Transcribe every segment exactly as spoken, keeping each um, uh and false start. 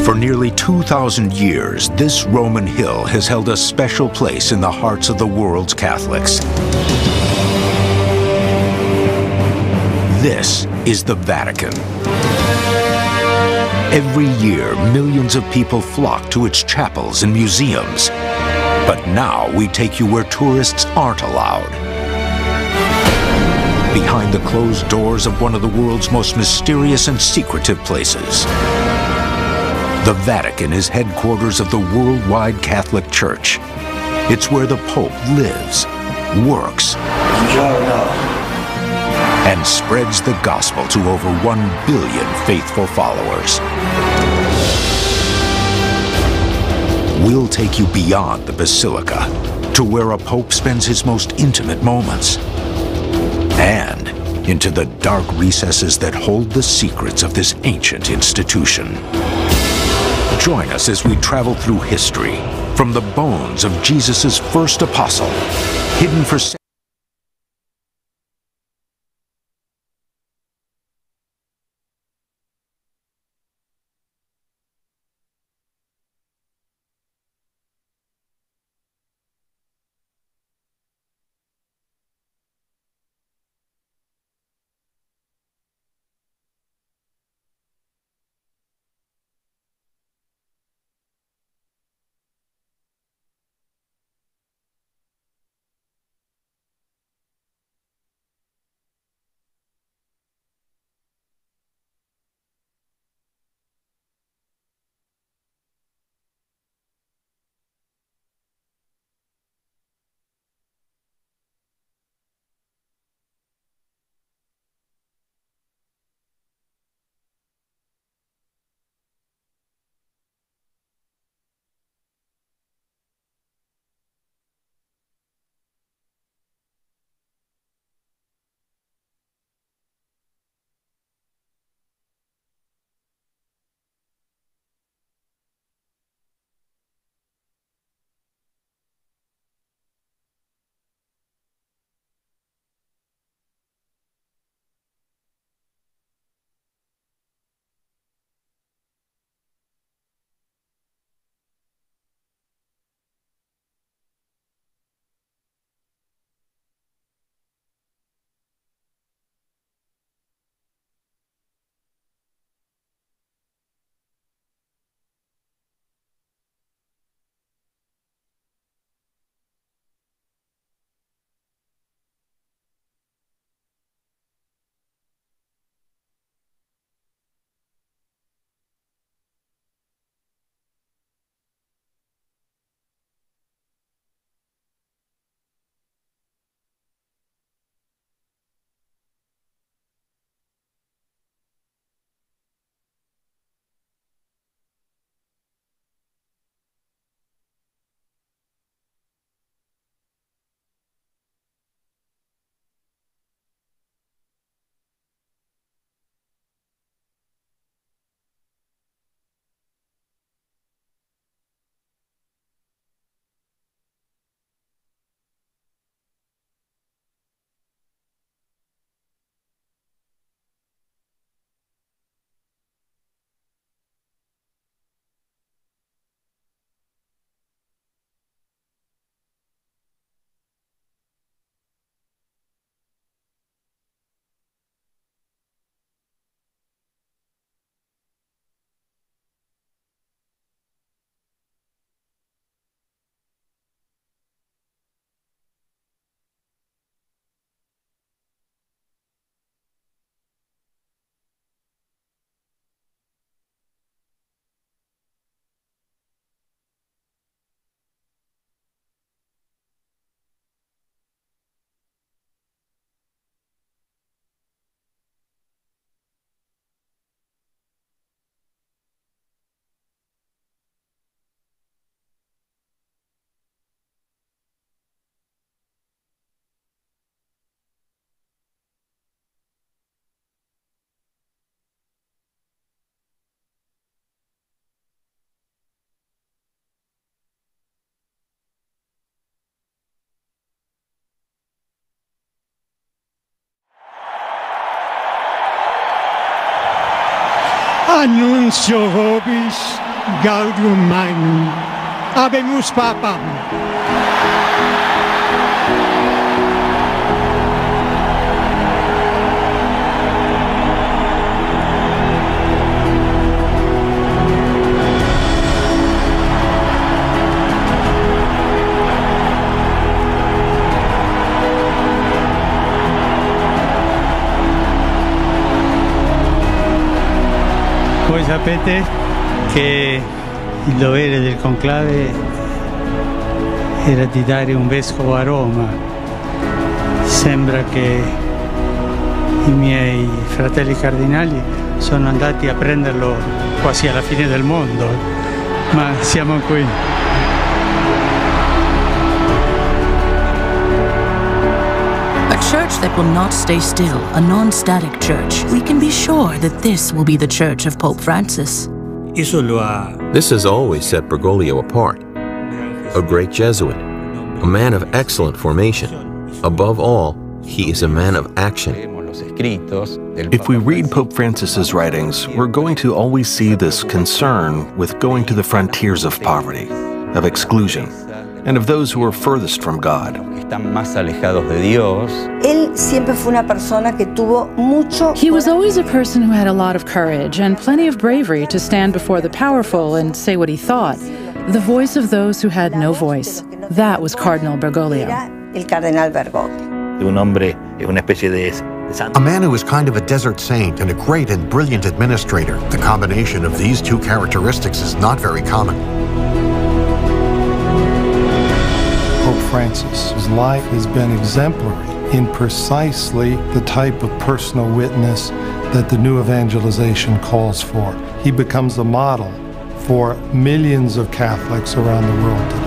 For nearly two thousand years, this Roman hill has held a special place in the hearts of the world's Catholics. This is the Vatican. Every year, millions of people flock to its chapels and museums. But now we take you where tourists aren't allowed. Behind the closed doors of one of the world's most mysterious and secretive places. The Vatican is headquarters of the worldwide Catholic Church. It's where the Pope lives, works, and spreads the gospel to over one billion faithful followers. We'll take you beyond the Basilica to where a Pope spends his most intimate moments and into the dark recesses that hold the secrets of this ancient institution. Join us as we travel through history, from the bones of Jesus' first apostle, hidden for Anuncio Vobis, Gaudium Magnum. Habemus Papam. Voi sapete che il dovere del conclave era di dare un vescovo a Roma. Sembra che i miei fratelli cardinali sono andati a prenderlo quasi alla fine del mondo, ma siamo qui. A church that will not stay still, a non static church. We can be sure that this will be the church of Pope Francis. This has always set Bergoglio apart. A great Jesuit, a man of excellent formation. Above all, he is a man of action. If we read Pope Francis's writings, we're going to always see this concern with going to the frontiers of poverty, of exclusion, and of those who are furthest from God. Él siempre fue una persona que tuvo mucho... He was always a person who had a lot of courage and plenty of bravery to stand before the powerful and say what he thought. The voice of those who had no voice. That was Cardinal Bergoglio. El Cardenal Bergoglio. Un hombre, una especie de, de santo. A man who was kind of a desert saint and a great and brilliant administrator. The combination of these two characteristics is not very common. Pope Francis's life has been exemplary in precisely the type of personal witness that the new evangelization calls for. He becomes a model for millions of Catholics around the world today.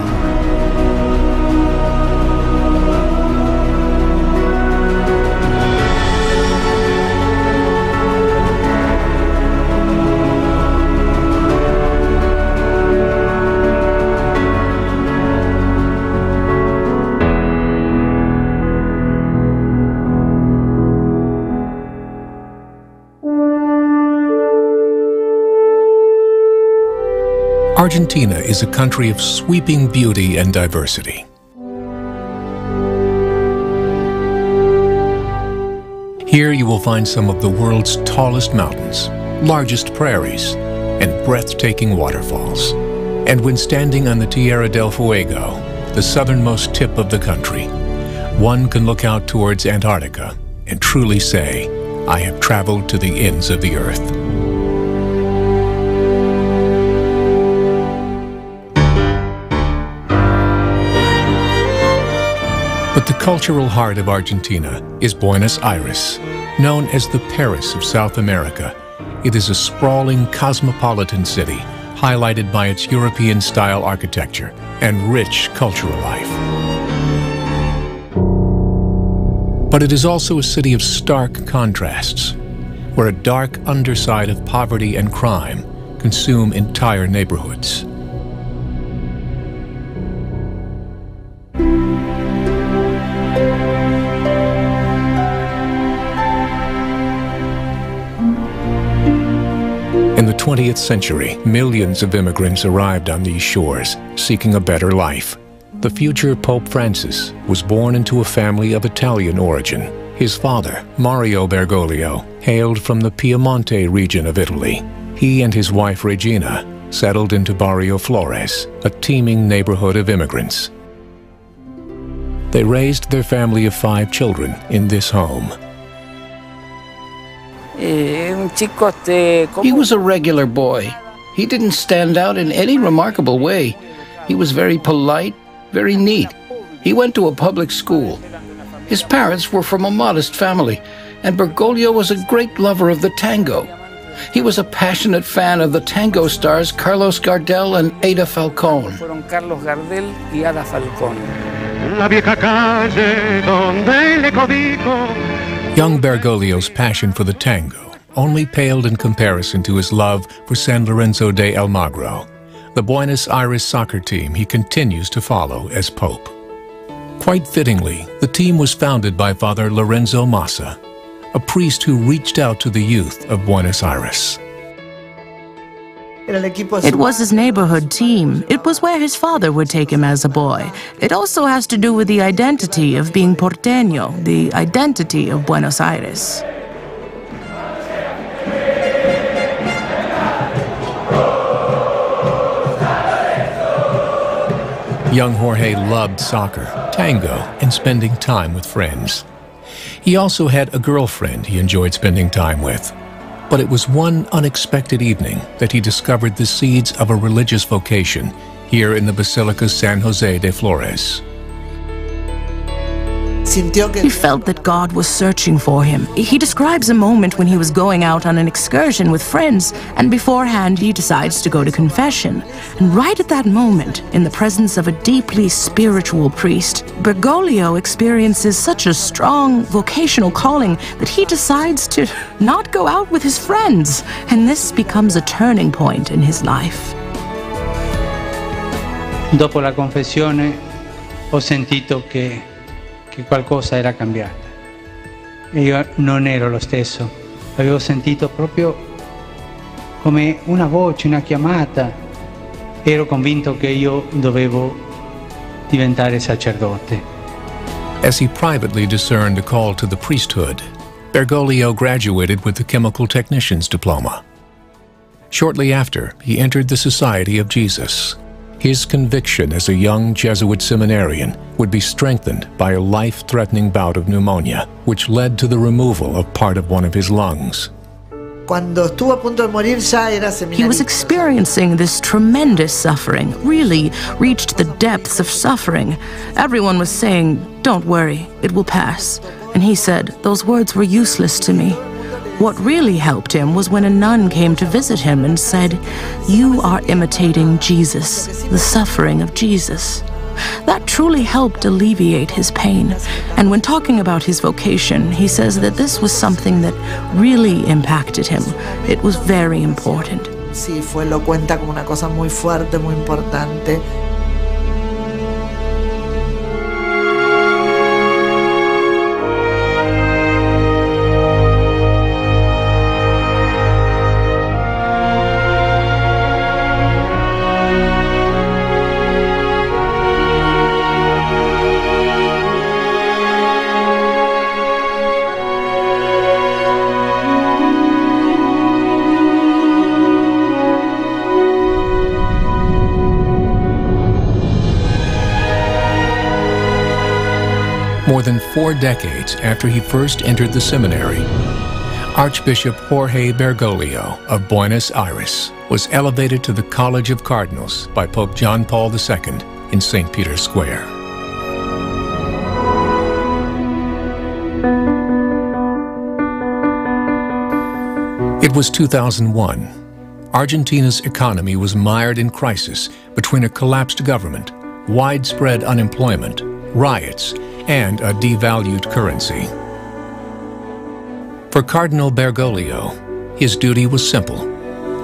Argentina is a country of sweeping beauty and diversity. Here you will find some of the world's tallest mountains, largest prairies, and breathtaking waterfalls. And when standing on the Tierra del Fuego, the southernmost tip of the country, one can look out towards Antarctica and truly say, I have traveled to the ends of the earth. But the cultural heart of Argentina is Buenos Aires, known as the Paris of South America. It is a sprawling cosmopolitan city highlighted by its European-style architecture and rich cultural life. But it is also a city of stark contrasts, where a dark underside of poverty and crime consume entire neighborhoods. In the twentieth century, millions of immigrants arrived on these shores, seeking a better life. The future Pope Francis was born into a family of Italian origin. His father, Mario Bergoglio, hailed from the Piemonte region of Italy. He and his wife Regina settled into Barrio Flores, a teeming neighborhood of immigrants. They raised their family of five children in this home. Eh, un chico, este, como... He was a regular boy. He didn't stand out in any remarkable way. He was very polite, very neat. He went to a public school. His parents were from a modest family, and Bergoglio was a great lover of the tango. He was a passionate fan of the tango stars Carlos Gardel and Ada Falcón. Fueron Carlos Gardel y Ada Falcón. Young Bergoglio's passion for the tango only paled in comparison to his love for San Lorenzo de Almagro, the Buenos Aires soccer team he continues to follow as Pope. Quite fittingly, the team was founded by Father Lorenzo Massa, a priest who reached out to the youth of Buenos Aires. It was his neighborhood team. It was where his father would take him as a boy. It also has to do with the identity of being porteño, the identity of Buenos Aires. Young Jorge loved soccer, tango, and spending time with friends. He also had a girlfriend he enjoyed spending time with. But it was one unexpected evening that he discovered the seeds of a religious vocation here in the Basilica San Jose de Flores. He felt that God was searching for him. He describes a moment when he was going out on an excursion with friends, and beforehand he decides to go to confession. And right at that moment, in the presence of a deeply spiritual priest, Bergoglio experiences such a strong vocational calling that he decides to not go out with his friends. And this becomes a turning point in his life. Dopo la confessione ho sentito che, che qualcosa era cambiata. E io non ero lo stesso, avevo sentito proprio come una voce, una chiamata. Ero convinto che io dovevo diventare sacerdote. As he privately discerned a call to the priesthood, Bergoglio graduated with the chemical technician's diploma. Shortly after, he entered the Society of Jesus. His conviction as a young Jesuit seminarian would be strengthened by a life threatening bout of pneumonia, which led to the removal of part of one of his lungs. He was experiencing this tremendous suffering, really reached the depths of suffering. Everyone was saying, "Don't worry, it will pass." And he said, "Those words were useless to me." What really helped him was when a nun came to visit him and said, "You are imitating Jesus, the suffering of Jesus." That truly helped alleviate his pain. And when talking about his vocation, he says that this was something that really impacted him. It was very important. Sí, fue, lo cuenta como una cosa muy fuerte, muy importante. More than four decades after he first entered the seminary, Archbishop Jorge Bergoglio of Buenos Aires was elevated to the College of Cardinals by Pope John Paul the Second in Saint Peter's Square. It was two thousand one. Argentina's economy was mired in crisis between a collapsed government, widespread unemployment, riots, and a devalued currency. For Cardinal Bergoglio, his duty was simple: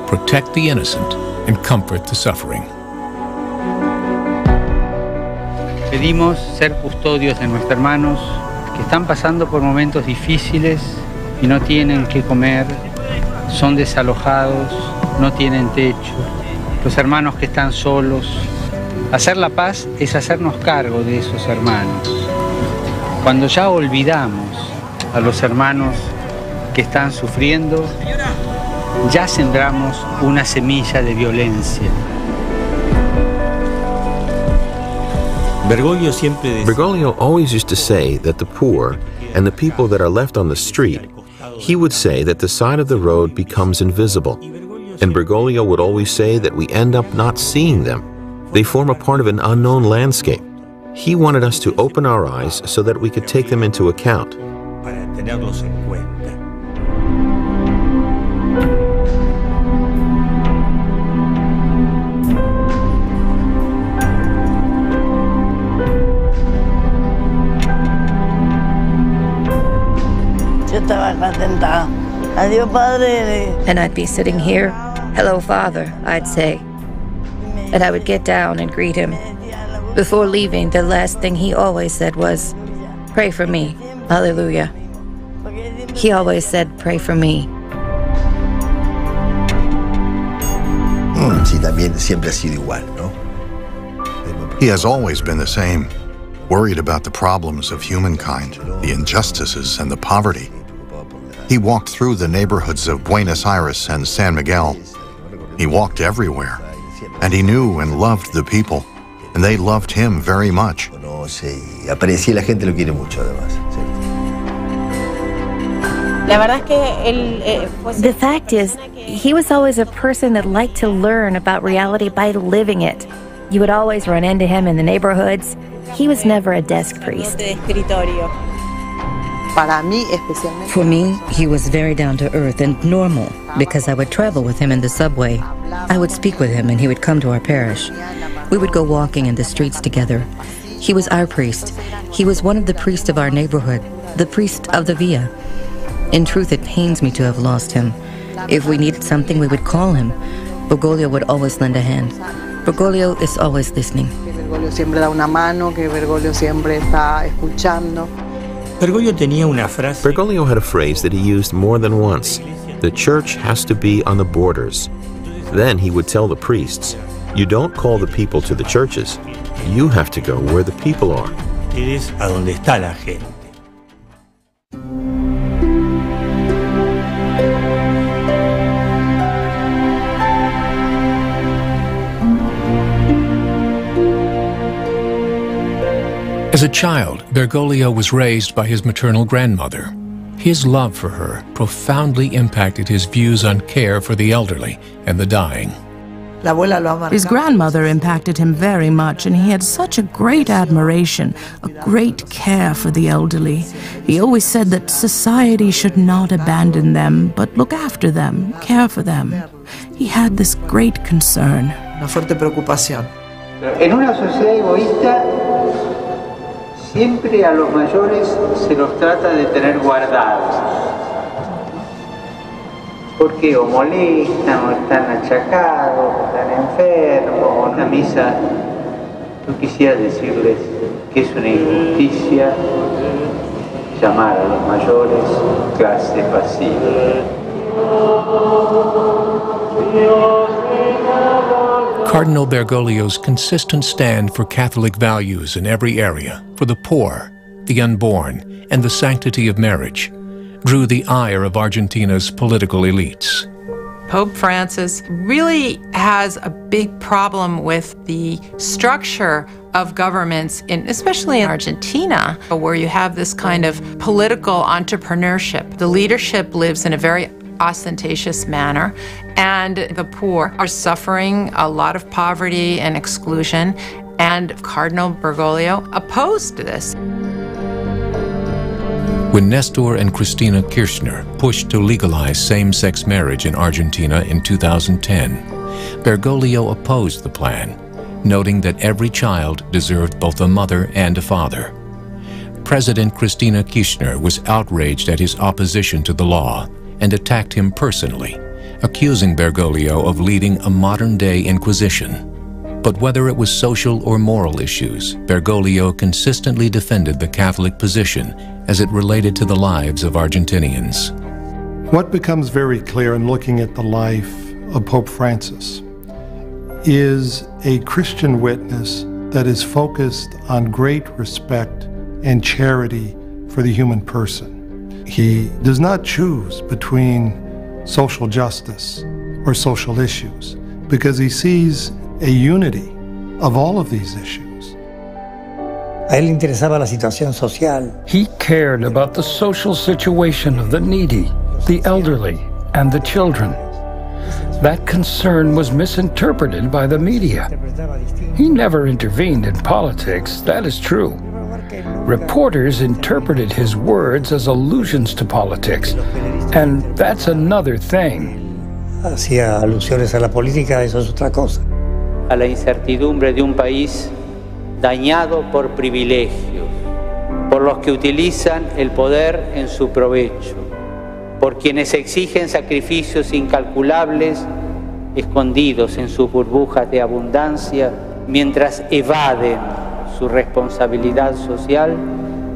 protect the innocent and comfort the suffering. Pedimos ser custodios de nuestros hermanos que están pasando por momentos difíciles y no tienen qué comer, son desalojados, no tienen techo. Los hermanos que están solos. Hacer la paz es hacernos cargo de esos hermanos. Cuando ya olvidamos a los hermanos que están sufriendo, ya sembramos una semilla de violencia. Bergoglio siempre decía Bergoglio always used to say that the poor and the people that are left on the street, he would say that the side of the road becomes invisible. And Bergoglio would always say that we end up not seeing them. They form a part of an unknown landscape. He wanted us to open our eyes so that we could take them into account. Para tenerlos en cuenta. Yo estaba acá sentada. Adiós, padre. And I'd be sitting here. "Hello, Father," I'd say. And I would get down and greet him. Before leaving, the last thing he always said was, "Pray for me. Hallelujah." He always said, "Pray for me." Sí, también siempre ha sido igual, ¿no? He has always been the same, worried about the problems of humankind, the injustices, and the poverty. He walked through the neighborhoods of Buenos Aires and San Miguel. He walked everywhere, and he knew and loved the people, and they loved him very much. Conoce y aprecia y la gente lo quiere mucho además. ¿Cierto? La verdad es que él eh, fue The fact is, he was always a person that liked to learn about reality by living it. You would always run into him in the neighborhoods. He was never a desk priest. De escritorio. Para mí especialmente. For me, he was very down to earth and normal because I would travel with him in the subway. I would speak with him and he would come to our parish. We would go walking in the streets together. He was our priest. He was one of the priests of our neighborhood, the priest of the Via. In truth, it pains me to have lost him. If we needed something, we would call him. Bergoglio would always lend a hand. Bergoglio is always listening. Que Bergoglio siempre da una mano, que Bergoglio siempre está escuchando. Bergoglio tenía una frase. Bergoglio had a phrase that he used more than once: "The church has to be on the borders." Then he would tell the priests, "You don't call the people to the churches. You have to go where the people are." Ustedes a donde está la gente. As a child, Bergoglio was raised by his maternal grandmother. His love for her profoundly impacted his views on care for the elderly and the dying. His grandmother impacted him very much, and he had such a great admiration, a great care for the elderly. He always said that society should not abandon them, but look after them, care for them. He had this great concern. Una fuerte preocupación. En una sociedad egoísta, siempre a los mayores se los trata de tener guardados, porque o molestan, o están achacados, o están enfermos, o en una misa. Yo quisiera decirles que es una injusticia llamar a los mayores clase pasiva. Cardinal Bergoglio's consistent stand for Catholic values in every area, for the poor, the unborn, and the sanctity of marriage, drew the ire of Argentina's political elites. Pope Francis really has a big problem with the structure of governments, in, especially in Argentina, where you have this kind of political entrepreneurship. The leadership lives in a very ostentatious manner, and the poor are suffering a lot of poverty and exclusion. And Cardinal Bergoglio opposed this. When Nestor and Cristina Kirchner pushed to legalize same sex marriage in Argentina in two thousand ten, Bergoglio opposed the plan, noting that every child deserved both a mother and a father. President Cristina Kirchner was outraged at his opposition to the law and attacked him personally, accusing Bergoglio of leading a modern-day inquisition. But whether it was social or moral issues, Bergoglio consistently defended the Catholic position as it related to the lives of Argentinians. What becomes very clear in looking at the life of Pope Francis is a Christian witness that is focused on great respect and charity for the human person. He does not choose between social justice or social issues because he sees a unity of all of these issues. A él le interesaba la situación social. He cared about the social situation of the needy, the elderly, and the children. That concern was misinterpreted by the media. He never intervened in politics, that is true. Reporters interpreted his words as allusions to politics, and that's another thing. Hacía alusiones a la política, eso es otra cosa. A la incertidumbre de un país dañado por privilegios, por los que utilizan el poder en su provecho, por quienes exigen sacrificios incalculables escondidos en sus burbujas de abundancia mientras evaden su responsabilidad social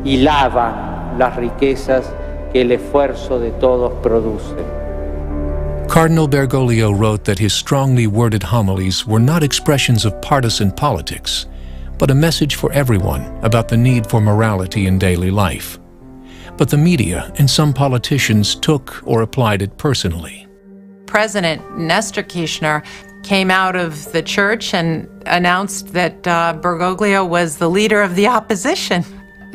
y lavan las riquezas que el esfuerzo de todos produce. Cardinal Bergoglio wrote that his strongly worded homilies were not expressions of partisan politics, but a message for everyone about the need for morality in daily life. But the media and some politicians took or applied it personally. President Nestor Kirchner came out of the church and announced that uh, Bergoglio was the leader of the opposition.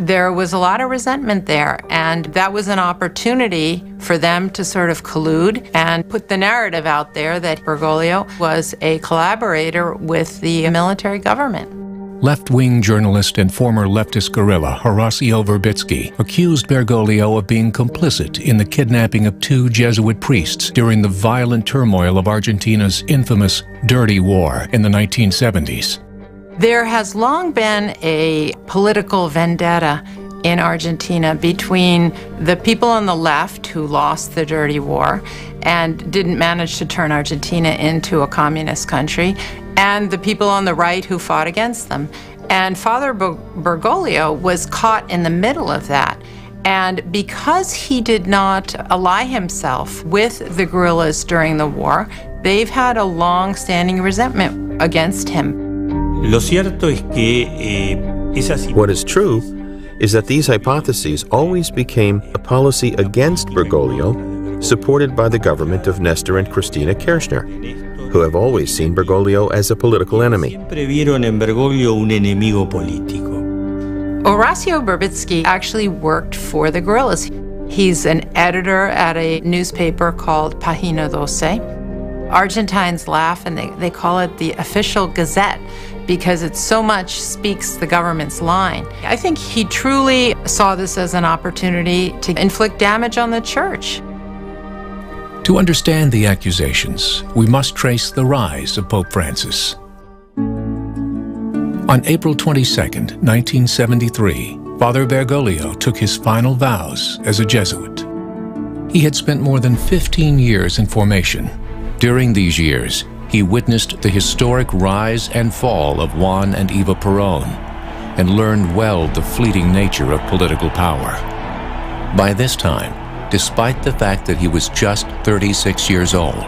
There was a lot of resentment there, and that was an opportunity for them to sort of collude and put the narrative out there that Bergoglio was a collaborator with the military government. Left-wing journalist and former leftist guerrilla Horacio Verbitsky accused Bergoglio of being complicit in the kidnapping of two Jesuit priests during the violent turmoil of Argentina's infamous Dirty War in the nineteen seventies. There has long been a political vendetta in Argentina between the people on the left who lost the Dirty War and didn't manage to turn Argentina into a communist country, and the people on the right who fought against them. And Father Ber-, Bergoglio was caught in the middle of that. And because he did not ally himself with the guerrillas during the war, they've had a long-standing resentment against him. Lo cierto es que eh, esa si- What is true is that these hypotheses always became a policy against Bergoglio, supported by the government of Nestor and Cristina Kirchner, who have always seen Bergoglio as a political enemy. Siempre vieron en Bergoglio un enemigo político. Horacio Verbitsky actually worked for the guerrillas. He's an editor at a newspaper called Página Doce. Argentines laugh and they, they call it the official gazette because it so much speaks the government's line. I think he truly saw this as an opportunity to inflict damage on the church. To understand the accusations, we must trace the rise of Pope Francis. On April twenty-second, nineteen seventy-three, Father Bergoglio took his final vows as a Jesuit. He had spent more than fifteen years in formation. During these years, he witnessed the historic rise and fall of Juan and Eva Perón, and learned well the fleeting nature of political power. By this time, despite the fact that he was just thirty-six years old,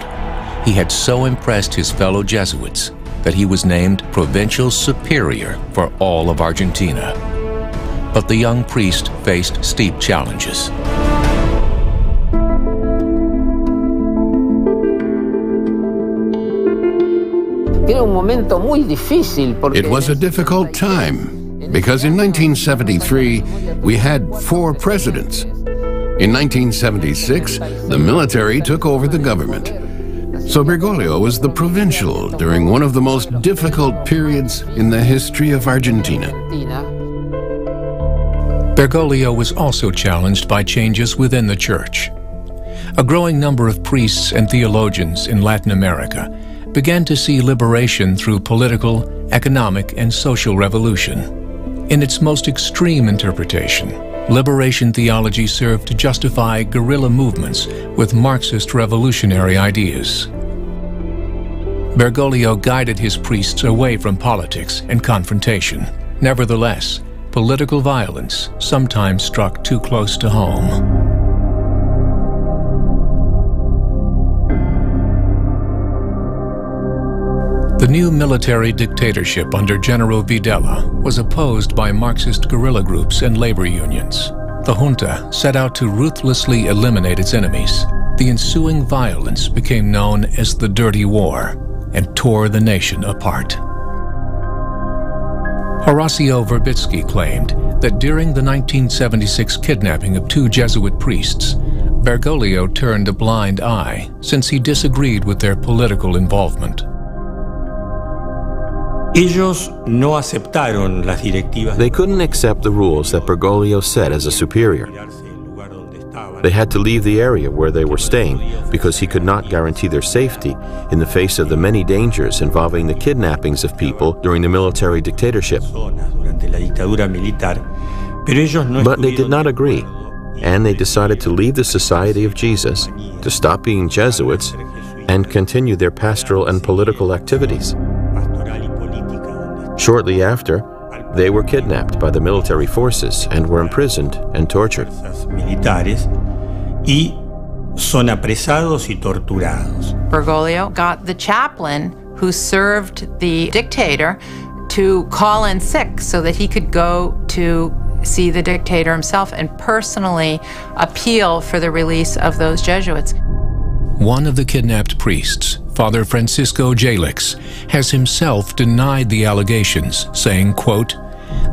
he had so impressed his fellow Jesuits that he was named provincial superior for all of Argentina. But the young priest faced steep challenges. Era un momento muy difícil porque It was a difficult time because in nineteen seventy-three we had four presidents. In nineteen seventy-six, the military took over the government. So Bergoglio was the provincial during one of the most difficult periods in the history of Argentina. Bergoglio was also challenged by changes within the church. A growing number of priests and theologians in Latin America began to see liberation through political, economic, and social revolution. In its most extreme interpretation, liberation theology served to justify guerrilla movements with Marxist revolutionary ideas. Bergoglio guided his priests away from politics and confrontation. Nevertheless, political violence sometimes struck too close to home. The new military dictatorship under General Videla was opposed by Marxist guerrilla groups and labor unions. The junta set out to ruthlessly eliminate its enemies. The ensuing violence became known as the Dirty War and tore the nation apart. Horacio Verbitsky claimed that during the nineteen seventy-six kidnapping of two Jesuit priests, Bergoglio turned a blind eye since he disagreed with their political involvement. Ellos no aceptaron las directivas. They couldn't accept the rules that Bergoglio set as a superior. They had to leave the area where they were staying because he could not guarantee their safety in the face of the many dangers involving the kidnappings of people during the military dictatorship. But they did not agree, and they decided to leave the Society of Jesus, to stop being Jesuits, and continue their pastoral and political activities. Shortly after, they were kidnapped by the military forces and were imprisoned and tortured. Militares y Son apresados y torturados. Bergoglio got the chaplain who served the dictator to call in sick so that he could go to see the dictator himself and personally appeal for the release of those Jesuits. One of the kidnapped priests, Father Francisco Jalix, has himself denied the allegations, saying, quote,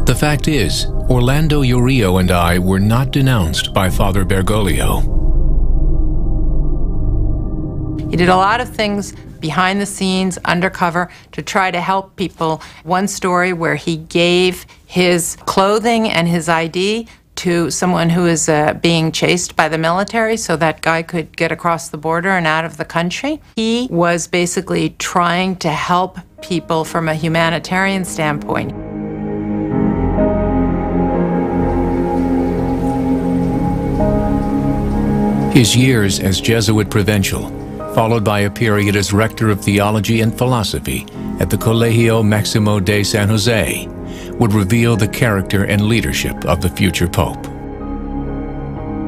"The fact is, Orlando Yorillo and I were not denounced by Father Bergoglio." He did a lot of things behind the scenes, undercover, to try to help people. One story where he gave his clothing and his I D to someone who is uh, being chased by the military so that guy could get across the border and out of the country. He was basically trying to help people from a humanitarian standpoint. His years as Jesuit provincial, followed by a period as rector of theology and philosophy at the Colegio Maximo de San Jose, would reveal the character and leadership of the future pope.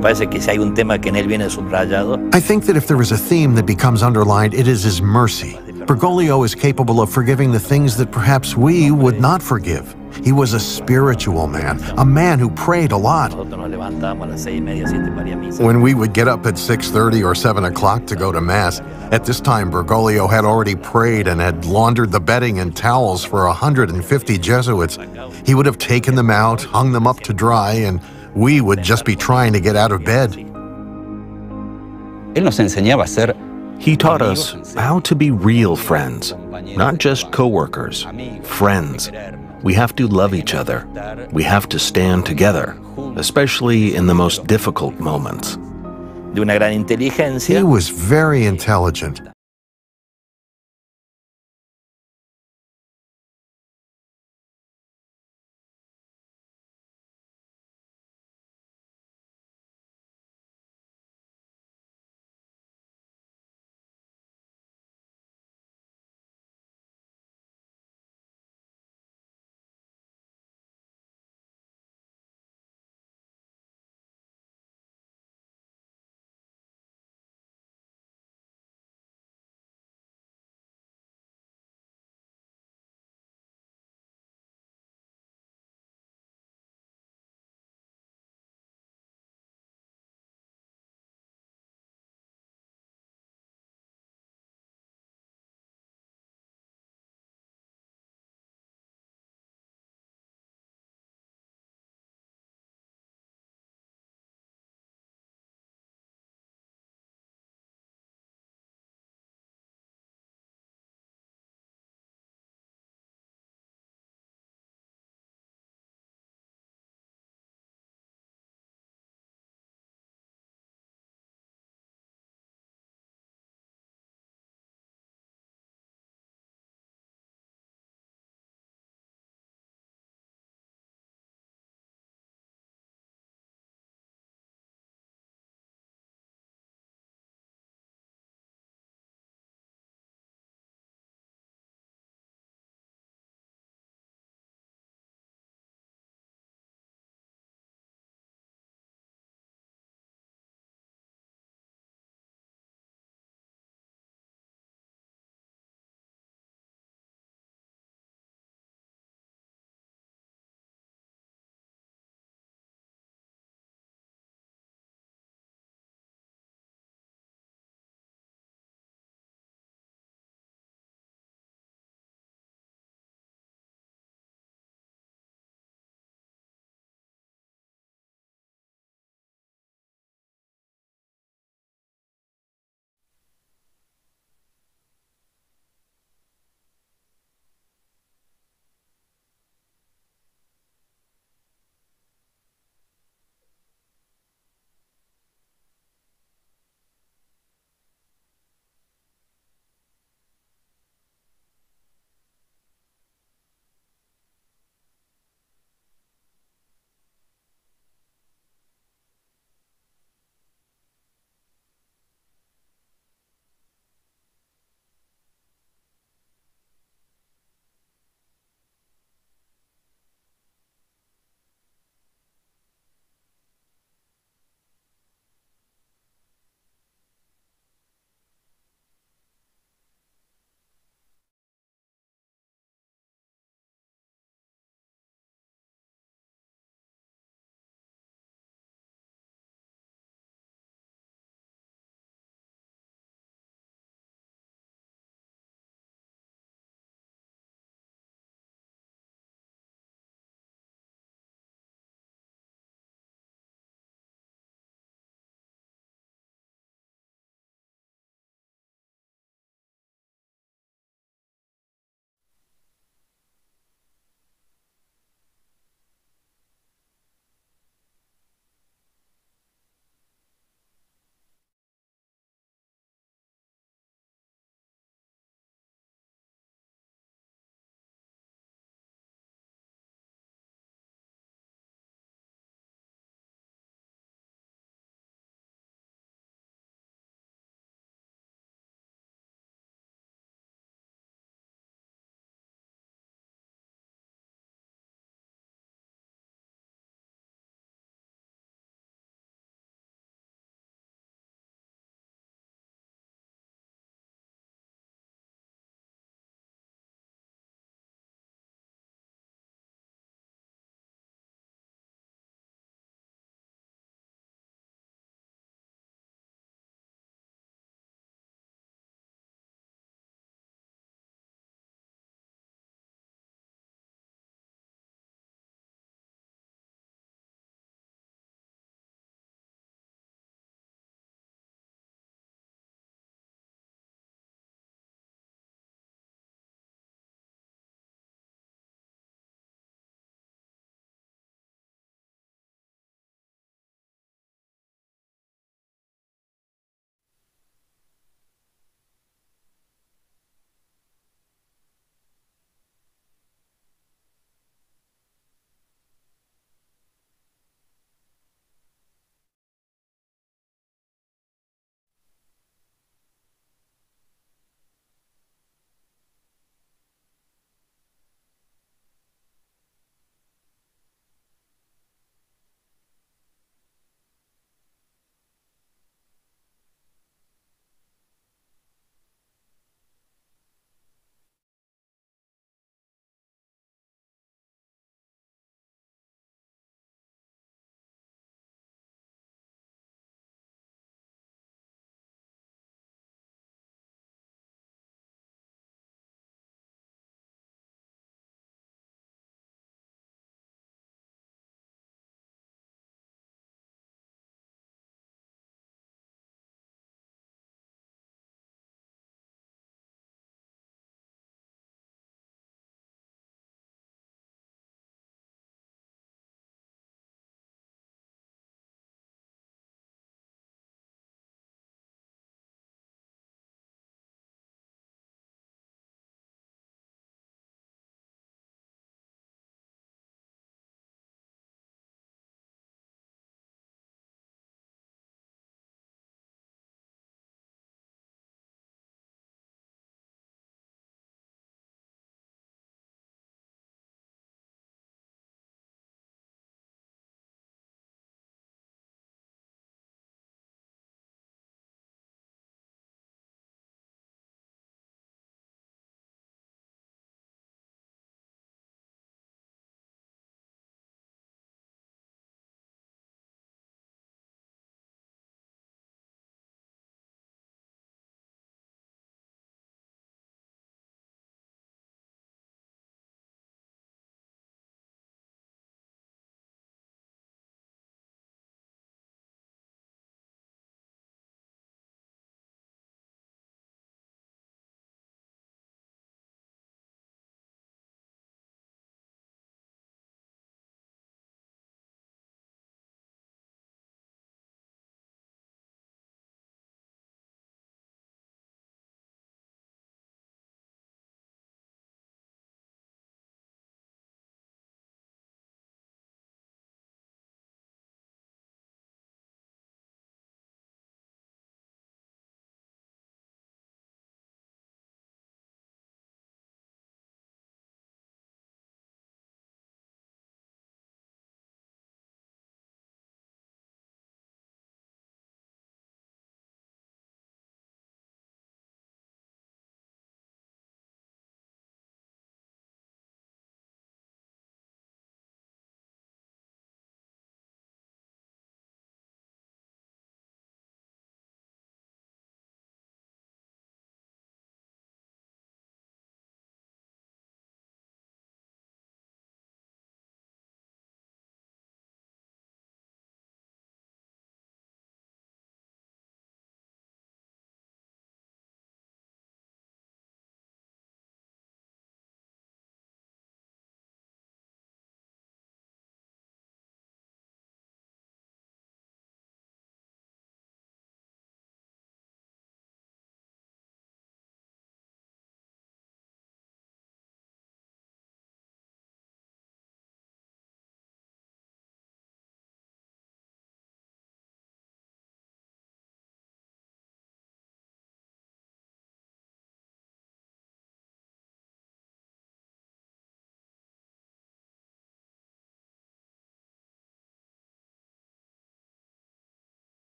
Parece que si hay un tema que en él viene subrayado, I think that if there is a theme that becomes underlined, it is his mercy. Bergoglio is capable of forgiving the things that perhaps we would not forgive. He was a spiritual man, a man who prayed a lot. Nosotros nos levantábamos a las seis y media, siete para ir a misa. When we would get up at six thirty or seven o'clock to go to mass, at this time Bergoglio had already prayed and had laundered the bedding and towels for a hundred and fifty Jesuits. He would have taken them out, hung them up to dry, and we would just be trying to get out of bed. Él nos enseñaba a ser He taught us how to be real friends, not just coworkers, friends. We have to love each other. We have to stand together, especially in the most difficult moments. De una gran inteligencia. He was very intelligent.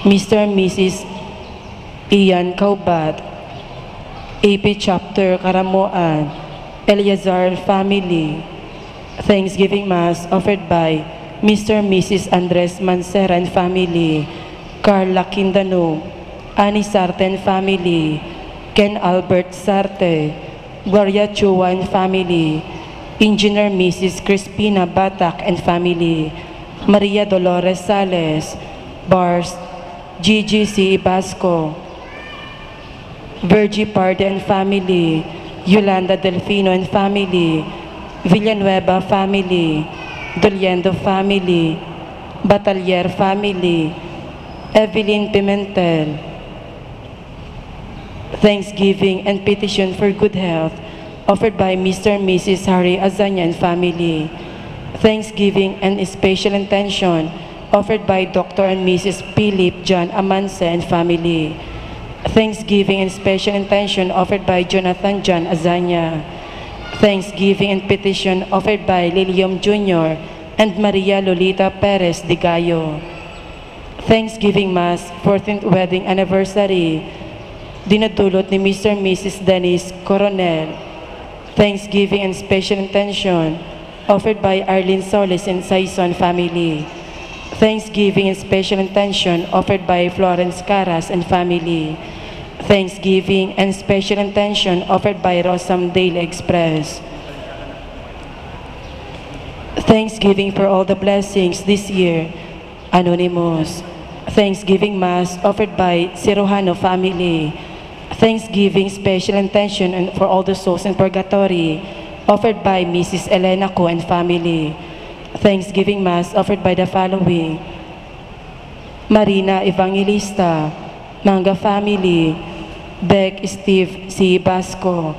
Mister and Missus Ian Caubat, A P Chapter Caramoan, Eleazar family. Thanksgiving Mass offered by Mister and Missus Andres Mancera and family, Carla Quindano, Annie Sarte and family, Ken Albert Sarte, Gloria Chua and family, Engineer Missus Crispina Batak and family, Maria Dolores Sales, Bars, G G C Ibasco, Virgie Parde and family, Yolanda Delfino and family, Villanueva family, Doliendo family, Batalier family, Evelyn Pimentel. Thanksgiving and petition for good health offered by Mister and Missus Harry Azanya and family. Thanksgiving and special intention offered by Doctor and Missus Philip John Amanse and family. Thanksgiving and special intention offered by Jonathan John Azanya. Thanksgiving and petition offered by Lilium Junior and Maria Lolita Perez de Gallo. Thanksgiving Mass, fourteenth wedding anniversary, dinudulot ni Mister and Missus Dennis Coronel. Thanksgiving and special intention offered by Arlene Solis and Saison family. Thanksgiving and special intention offered by Florence Caras and family. Thanksgiving and special intention offered by Rosam Daily Express. Thanksgiving for all the blessings this year. Anonymous. Thanksgiving Mass offered by Sirojano family. Thanksgiving special intention and for all the souls in purgatory offered by Missus Elena Co and family. Thanksgiving Mass offered by the following: Marina Evangelista, Manga family, Beck Steve C Basco,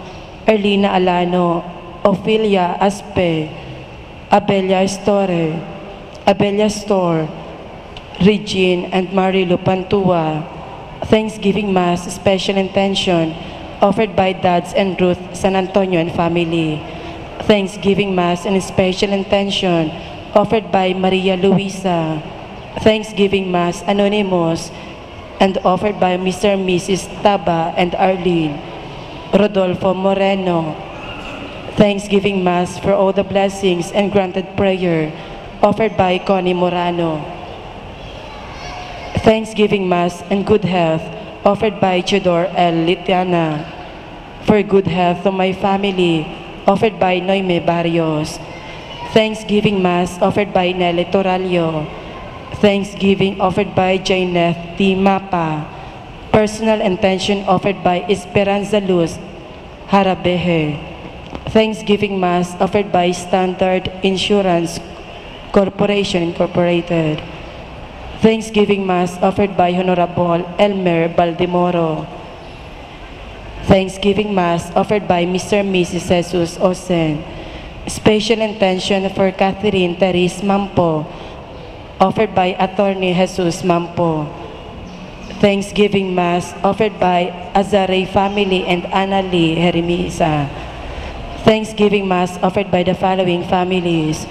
Erlina Alano, Ophelia Aspe, Abella Store, Abella Store, Regine and Marilu Pantua. Thanksgiving Mass special intention offered by Dads and Ruth San Antonio and family. Thanksgiving Mass and special intention offered by Maria Luisa. Thanksgiving Mass anonymous and offered by Mister and Missus Taba and Arlene. Rodolfo Moreno. Thanksgiving Mass for all the blessings and granted prayer offered by Connie Morano. Thanksgiving Mass and good health offered by Theodore L Litiana. For good health to my family offered by Noime Barrios. Thanksgiving Mass offered by Nelly Torallo. Thanksgiving offered by Jaineth T Mapa. Personal intention offered by Esperanza Luz Harabehe. Thanksgiving Mass offered by Standard Insurance Corporation Incorporated. Thanksgiving Mass offered by Honorable Elmer Baldemoro. Thanksgiving Mass offered by Mister and Missus Jesus Osen. Special intention for Catherine Therese Mampo, offered by Attorney Jesus Mampo. Thanksgiving Mass offered by Azare family and Anna Lee Hermisa. Thanksgiving Mass offered by the following families: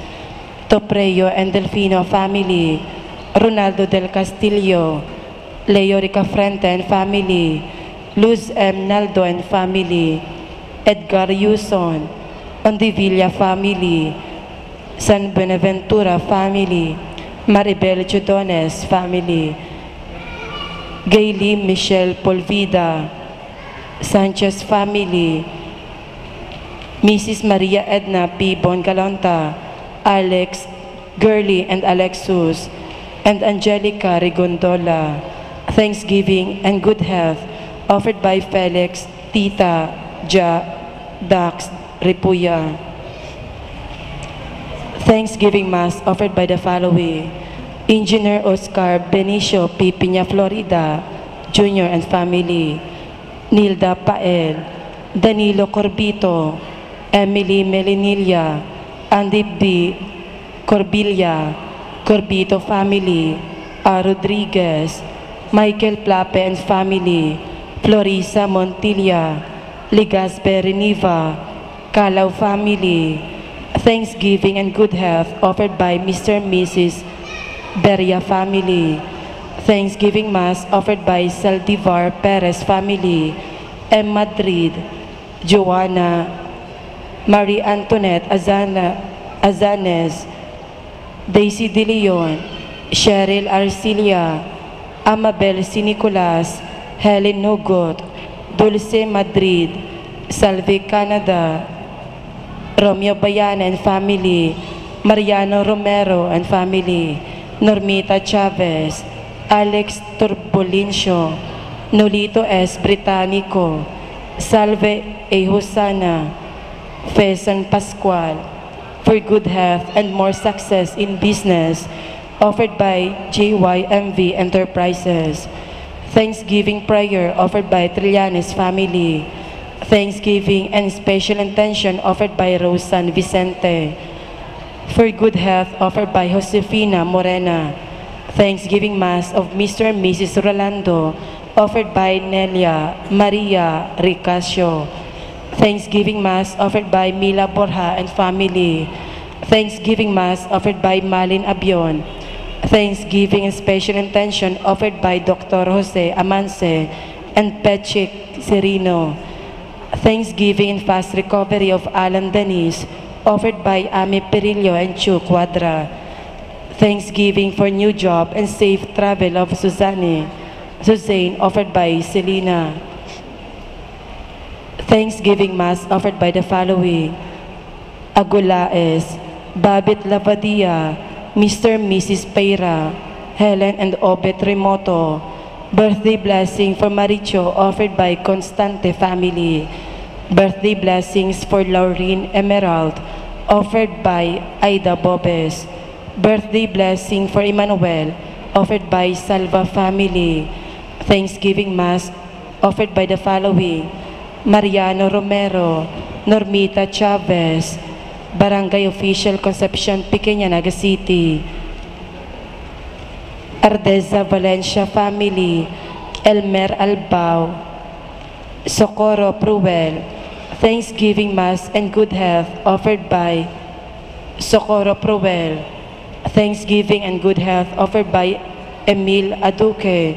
Topreo and Delfino family, Ronaldo del Castillo, Leo Ricafrente and family, Luz M Naldo and family, Edgar Yuson, Ondivilla family, San Buenaventura family, Maribel Chudones family, Gayle Michelle Polvida, Sanchez family, Missus Maria Edna P Bongalonta, Alex, Girly and Alexus, and Angelica Rigondola. Thanksgiving and good health offered by Felix, Tita, Ja, Dax, Ripuya. Thanksgiving Mass offered by the following: Engineer Oscar Benicio P Piña Florida Junior and family, Nilda Pael, Danilo Corbito, Emily Melinilla, Andy B Corbilla, Corbito family, A Rodriguez, Michael Plape and family, Florisa Montilla, Legaspi Reniva, Calao family. Thanksgiving and good health offered by Mister and Missus Beria family. Thanksgiving Mass offered by Saldivar Perez family, M. Madrid, Joanna, Marie Antoinette Azana, Azanes, Daisy De Leon, Cheryl Arcilia, Amabel C. Nicolas, Helen Nugot, Dulce Madrid, Salve Canada, Romeo Bayana and family, Mariano Romero and family, Normita Chavez, Alex Turbulencio, Nolito S. Británico, Salve A. Hosanna, Fe San Pascual, for good health and more success in business, offered by J Y M V Enterprises. Thanksgiving prayer offered by Trillanes family. Thanksgiving and special intention offered by Rose San Vicente. For good health offered by Josefina Morena. Thanksgiving Mass of Mister and Missus Rolando offered by Nelia Maria Ricasio. Thanksgiving Mass offered by Mila Borja and family. Thanksgiving Mass offered by Malin Abion. Thanksgiving and special intention offered by Doctor Jose Amanse and Pechik Sereno. Thanksgiving and fast recovery of Alan Dennis offered by Ame Perillo and Chu Cuadra. Thanksgiving for new job and safe travel of Suzanne, Suzanne offered by Selena. Thanksgiving Mass offered by the following: Agulaes, Babit Lavadia, Mister and Missus Peira, Helen and Obet Remoto. Birthday blessing for Maricho offered by Constante family. Birthday blessings for Laureen Emerald offered by Aida Bobes. Birthday blessing for Emmanuel offered by Salva family. Thanksgiving Mass offered by the following: Mariano Romero, Normita Chavez, Barangay Official, Concepcion, Pequeña, Naga City. Ardeza Valencia family, Elmer Albao, Socorro Pruel. Thanksgiving Mass and good health offered by Socorro Pruel. Thanksgiving and good health offered by Emil Aduque.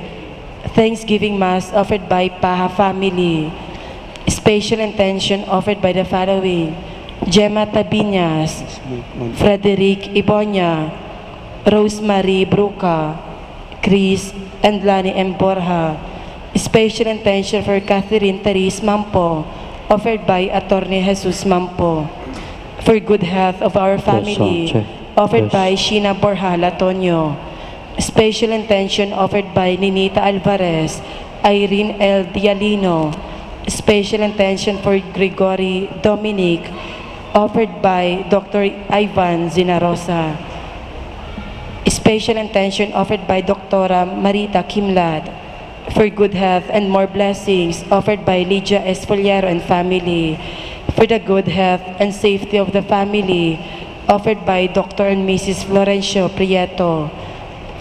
Thanksgiving Mass offered by Paha family. Special intention offered by the following: Gemma Tabiñas, Frederick Iboña, Rosemary Bruca, Chris and Lani M. Borja. Special intention for Catherine Therese Mampo, offered by Attorney Jesus Mampo. For good health of our family, offered by Sheena Borja Latonio. Special intention offered by Ninita Alvarez, Irene L. Dialino. Special intention for Gregory Dominic, offered by Doctor Ivan Zinarosa. Special intention offered by Doctora Marita Kimlad. For good health and more blessings, offered by Lydia Esfoliero and family. For the good health and safety of the family, offered by Doctor and Missus Florencio Prieto.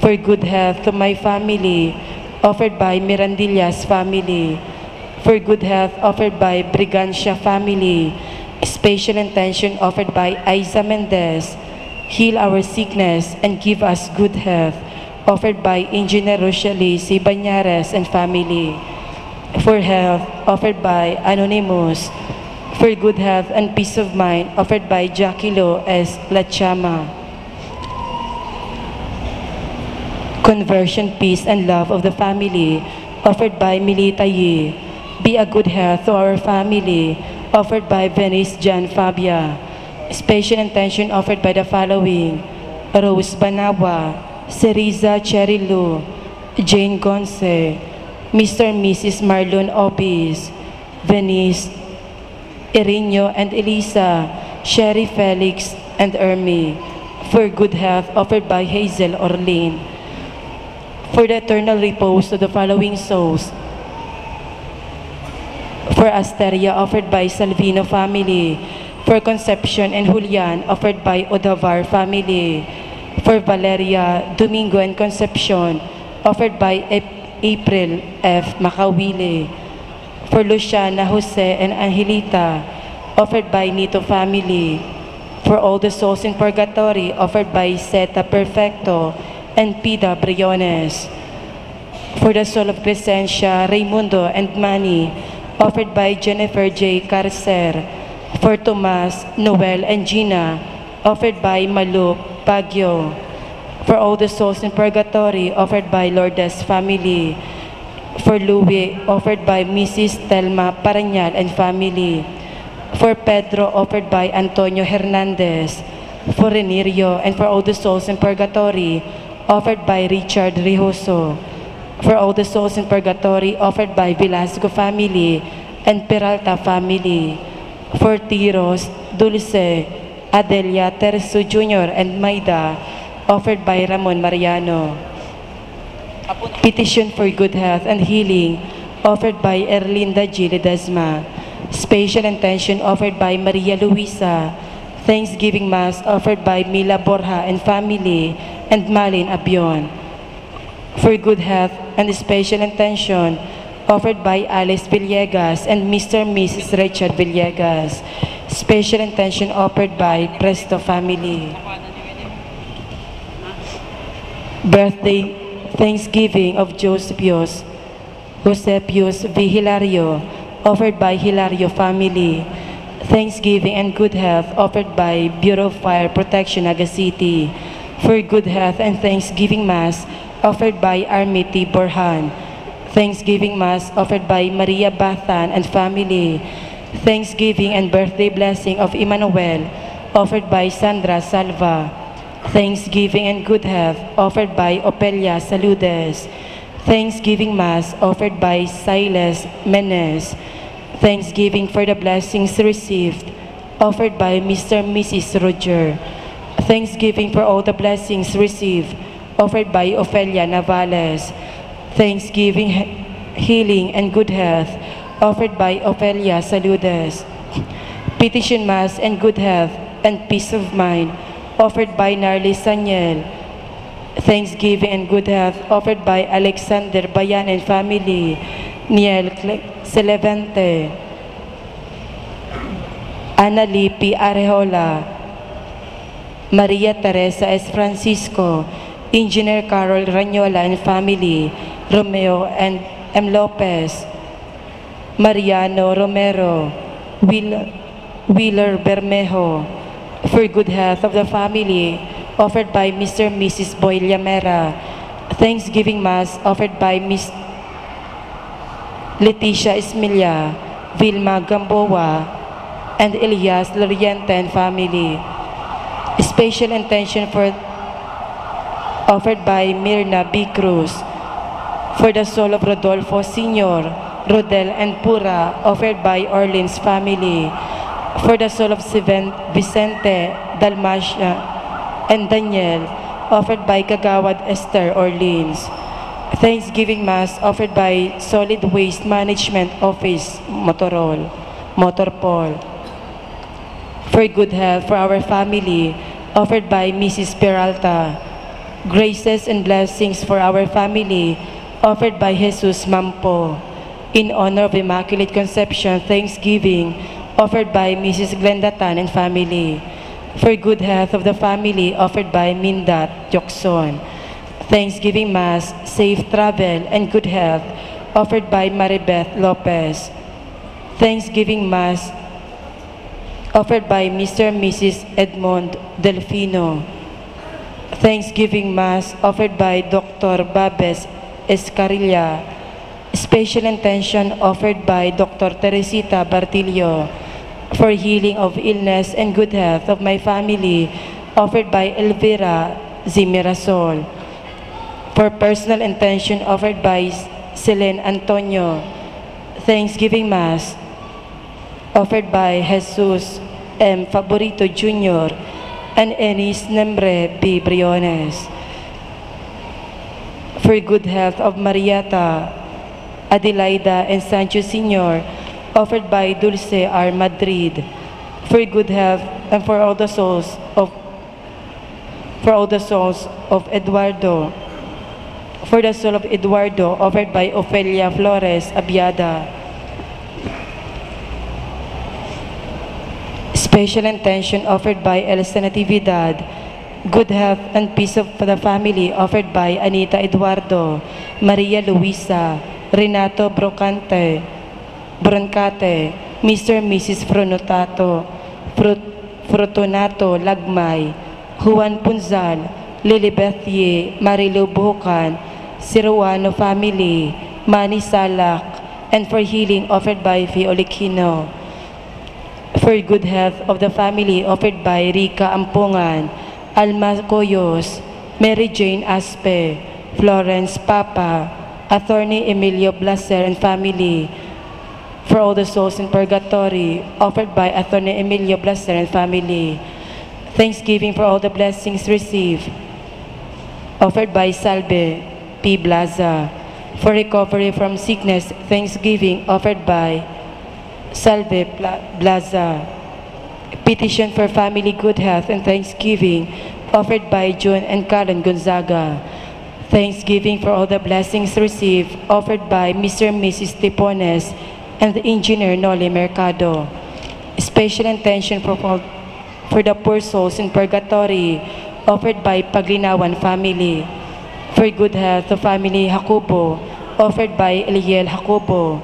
For good health to my family, offered by Mirandillas family. For good health, offered by Brigancia family. Special intention offered by Aiza Mendez. Heal our sickness and give us good health, offered by Engineer Rochelle C. Bañares and family. For health, offered by Anonymous. For good health and peace of mind, offered by Jackie Lo S. Lachama. Conversion, peace, and love of the family, offered by Milita Yi. Be a good health to our family, offered by Venice Jan Fabia. Special intention offered by the following: Rose Banawa, Ceriza Cherry Lou, Jane Gonce, Mister and Missus Marlon Obis, Venice, Irinio and Elisa, Sherry Felix, and Ermi. For good health, offered by Hazel Orlean. For the eternal repose of the following souls. For Asteria, offered by Salvino family. For Concepcion and Julian, offered by Odavar family. For Valeria, Domingo, and Concepcion, offered by Ap-, April F. Makawili. For Luciana, Jose, and Angelita, offered by Nito family. For all the souls in purgatory, offered by Zeta Perfecto and Pida Briones. For the soul of Crescencia, Raymundo, and Manny, offered by Jennifer J. Carcer. For Tomas, Noel, and Gina, offered by Malu Baguio. For all the souls in purgatory, offered by Lourdes family. For Louie, offered by Missus Telma Parañal and family. For Pedro, offered by Antonio Hernandez. For Renirio, and for all the souls in purgatory, offered by Richard Rijoso. For all the souls in purgatory, offered by Velasco family and Peralta family. For Tiros, Dulce, Adelia, Terso Junior, and Maida, offered by Ramon Mariano. Petition for good health and healing, offered by Erlinda G. Ledesma. Special intention, offered by Maria Luisa. Thanksgiving Mass, offered by Mila Borja and family, and Malin Abion. For good health and special intention, offered by Alice Villegas and Mister Missus Richard Villegas. Special intention offered by Presto family. Birthday Thanksgiving of Josepius, Josepius V. Hilario, offered by Hilario family. Thanksgiving and good health, offered by Bureau of Fire Protection, Naga City. For good health and Thanksgiving Mass, offered by Army T. Borjan. Thanksgiving Mass, offered by Maria Bathan and family. Thanksgiving and birthday blessing of Emmanuel, offered by Sandra Salva. Thanksgiving and good health, offered by Opelia Saludes. Thanksgiving Mass, offered by Silas Menes. Thanksgiving for the blessings received, offered by Mister Missus Roger. Thanksgiving for all the blessings received, offered by Ofelia Navales. Thanksgiving, he-, healing, and good health, offered by Ofelia Saludes. Petition Mass and good health and peace of mind, offered by Narly Saniel. Thanksgiving and good health, offered by Alexander Bayan and family, Niel Cle-, Celevente, Annalie P. Arejola, Maria Teresa S. Francisco, Engineer Carol Ranyola and family, Romeo and M. Lopez, Mariano Romero, Will-, Wheeler Bermejo. For good health of the family, offered by Mister Missus Boy Llamera. Thanksgiving Mass, offered by Miss Leticia Esmilla, Vilma Gamboa, and Elias Loriente and family. Special intention for, offered by Mirna B. Cruz. For the soul of Rodolfo Senior, Rodel, and Pura, offered by Orleans family. For the soul of Seven-, Vicente, Dalmacia, and Daniel, offered by Kagawad Esther Orleans. Thanksgiving Mass, offered by Solid Waste Management Office, Motorol, Motorpol. For good health for our family, offered by Missus Peralta. Graces and blessings for our family, offered by Jesus Mampo. In honor of Immaculate Conception, thanksgiving, offered by Missus Glenda Tan and family. For good health of the family, offered by Mindat Tiocson. Thanksgiving Mass, safe travel, and good health, offered by Maribeth Lopez. Thanksgiving Mass, offered by Mister and Missus Edmond Delfino. Thanksgiving Mass, offered by Doctor Babes Escarilla. Special intention, offered by Doctor Teresita Bartillo. For healing of illness and good health of my family, offered by Elvira Zimirasol. For personal intention, offered by Selene Antonio. Thanksgiving Mass, offered by Jesus M. Favorito Junior and Enis Nembre B. Briones. For good health of Marieta, Adelaida, and Sancho Senior, offered by Dulce R. Madrid. For good health and for all the souls of for all the souls of Eduardo. For the soul of Eduardo, offered by Ofelia Flores Abiada. Special intention offered by Elsa Natividad, Good health and peace of the family offered by Anita Eduardo, Maria Luisa, Renato Brocante, Broncate, Mister and Missus Frunotato, Frut-, Fortunato Lagmay, Juan Punzal, Lilibeth Ye, Marilu Buhukan, Siruano family, Manny Salak, and for healing offered by Fe Olikino. For good health of the family offered by Rica Ampongan, Alma Coyos, Mary Jane Aspe, Florence Papa, Attorney Emilio Blaser and family. For all the souls in purgatory, offered by Attorney Emilio Blaser and family. Thanksgiving for all the blessings received, offered by Salve P. Blaza. For recovery from sickness, thanksgiving offered by Salve Pla-, Blaza. Petition for family good health and thanksgiving offered by Jun and Karen Gonzaga. Thanksgiving for all the blessings received offered by Mister and Missus Tipones and the engineer Noli Mercado. Special intention for, for the poor souls in purgatory offered by Paglinawan family. For good health to family Jacobo offered by Eliel Jacobo.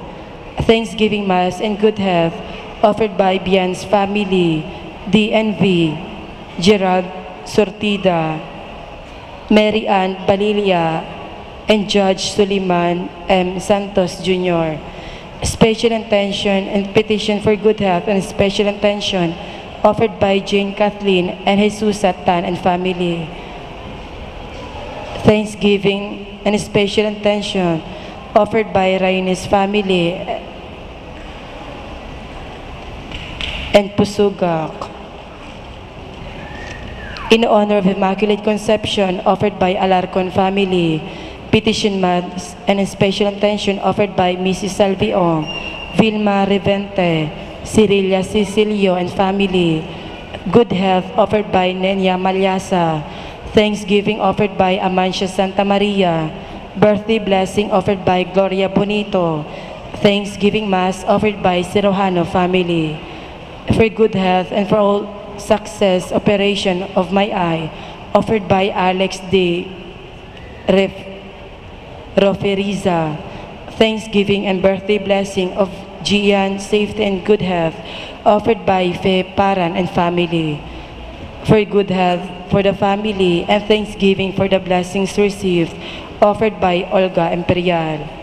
Thanksgiving Mass and good health offered by Bian's family, D N V, Gerald Sortida, Mary Ann Balilia, and Judge Suliman M. Santos Junior. Special intention and petition for good health and special intention offered by Jane Kathleen and Jesusa Tan and family. Thanksgiving and special intention offered by Rainis family and Pusugak. In honor of Immaculate Conception, offered by Alarcon family. Petition Mass and special intention offered by Missus Salviong, Vilma Revente, Cirilia Cecilio and family. Good health offered by Nenia Malyasa. Thanksgiving offered by Amancia Santa Maria. Birthday blessing offered by Gloria Bonito. Thanksgiving Mass offered by Sirojano family. For good health and for all success operation of my eye, offered by Alex D. Ref-, Roferiza. Thanksgiving and birthday blessing of Gian, safety and good health, offered by Fe Paran and family. For good health for the family and thanksgiving for the blessings received, offered by Olga Imperial.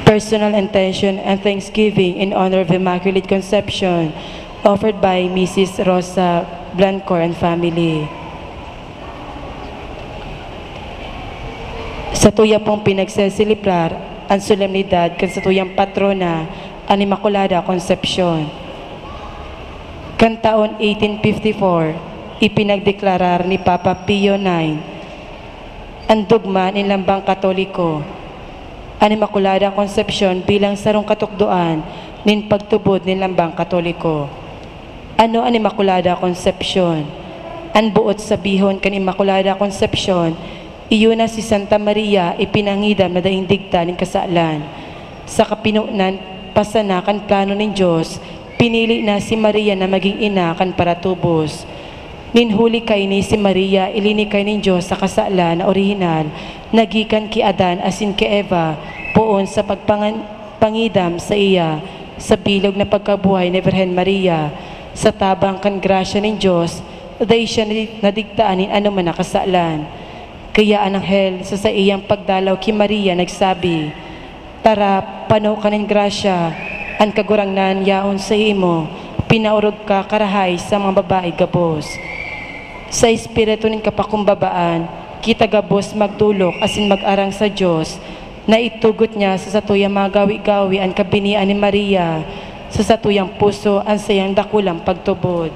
Personal intention and thanksgiving in honor of Immaculate Conception, offered by Missus Rosa Blancor and family. Satuya pong pinagseselebrar an solemnidad kan satuyang patrona, an Immaculada Concepcion. Kan taon eighteen fifty-four, ipinagdeklarar ni Papa Pio nine an dogma nin lambang Katoliko, an Immaculada Concepcion bilang sarong katukdoan nin pagtubod nin lambang Katoliko. Ano an Immaculada Concepcion? An boot sabihon kan Immaculada Concepcion, iyo na si Santa Maria ipinangidam na daing digta nin kasalan. Sa kapinonan pa sana kan plano nin Dios, pinili na si Maria na magin ina kan paratubos. Nin huli kaini si Maria ilinikay nin Dios sa kasalan na orihinal na gikan ki Adan asin ki Eva, poon sa pagpangan-, pangidam saiya sa bilog na pagkabuhay ni Birhen Maria. Sa tabang kan grasya nin Dios, dai siya nadi-, nadigtaan nin anoman na kasalan. Kaya an anghel sa saiyang pagdalaw ki Maria nagsabi, "Tara, pano ka nin grasya, an Kagurangnan yaon saimo, pinaorog ka karahay sa mga babae gabos." Sa espiritu nin kapakumbabaan, kita gabos magdolok asin mag-arang sa Dios, na itugot niya sa satuyang mga gawe-gawe an kabinian ni Maria sa satuyang puso an saiyang dakulang pagtubod.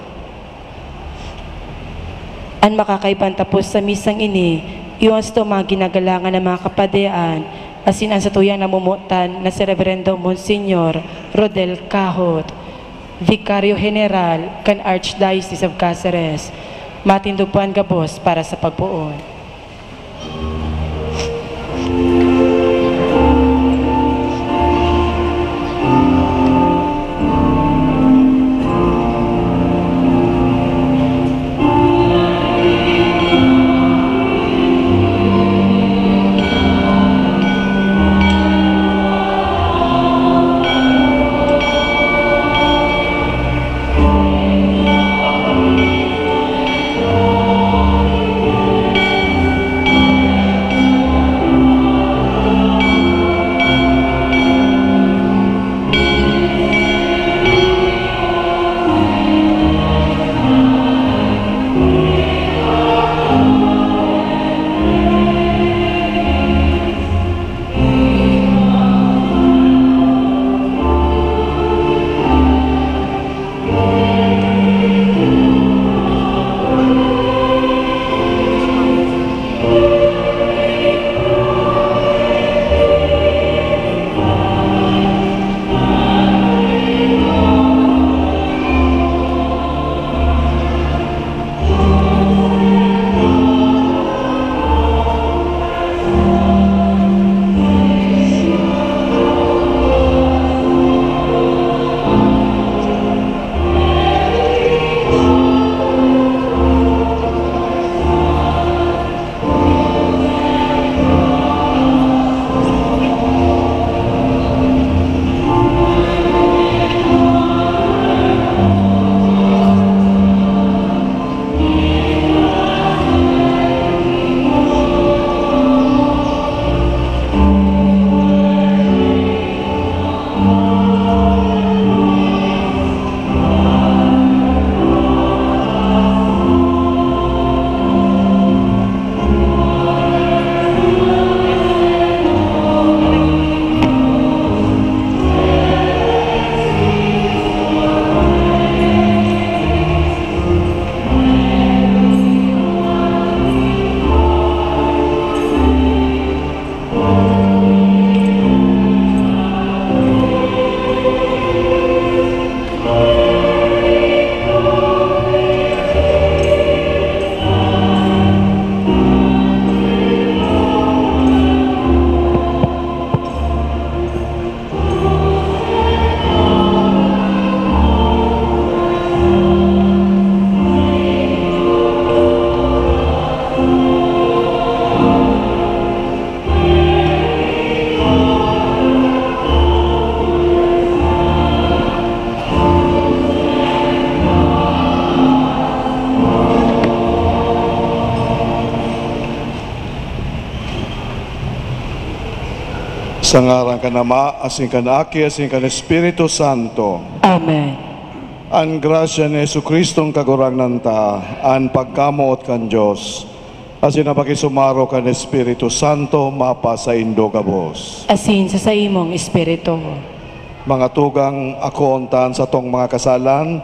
An makakaiban tapos sa misang ini, iyo an satuyang mga ginagalangan na mga kapadean, asin an satuyang namomotan na si Reverendo Monsignor Rodel Cahot, Vicario General kan Archdiocese of Caceres. Matindog po an gabos para sa pagpoon. Sa ngaran kan Ama, asin kan Aki, asin kan Espiritu Santo. Amen. An grasya ni Jesu-Cristong Kagurangnan ta, an pagkamoot kan Dios, asin an pakisumaro kan Espiritu Santo mapasaindo gabos. Asin sa saimong espiritu. Mga tugang, akoon ta an satong mga kasalan,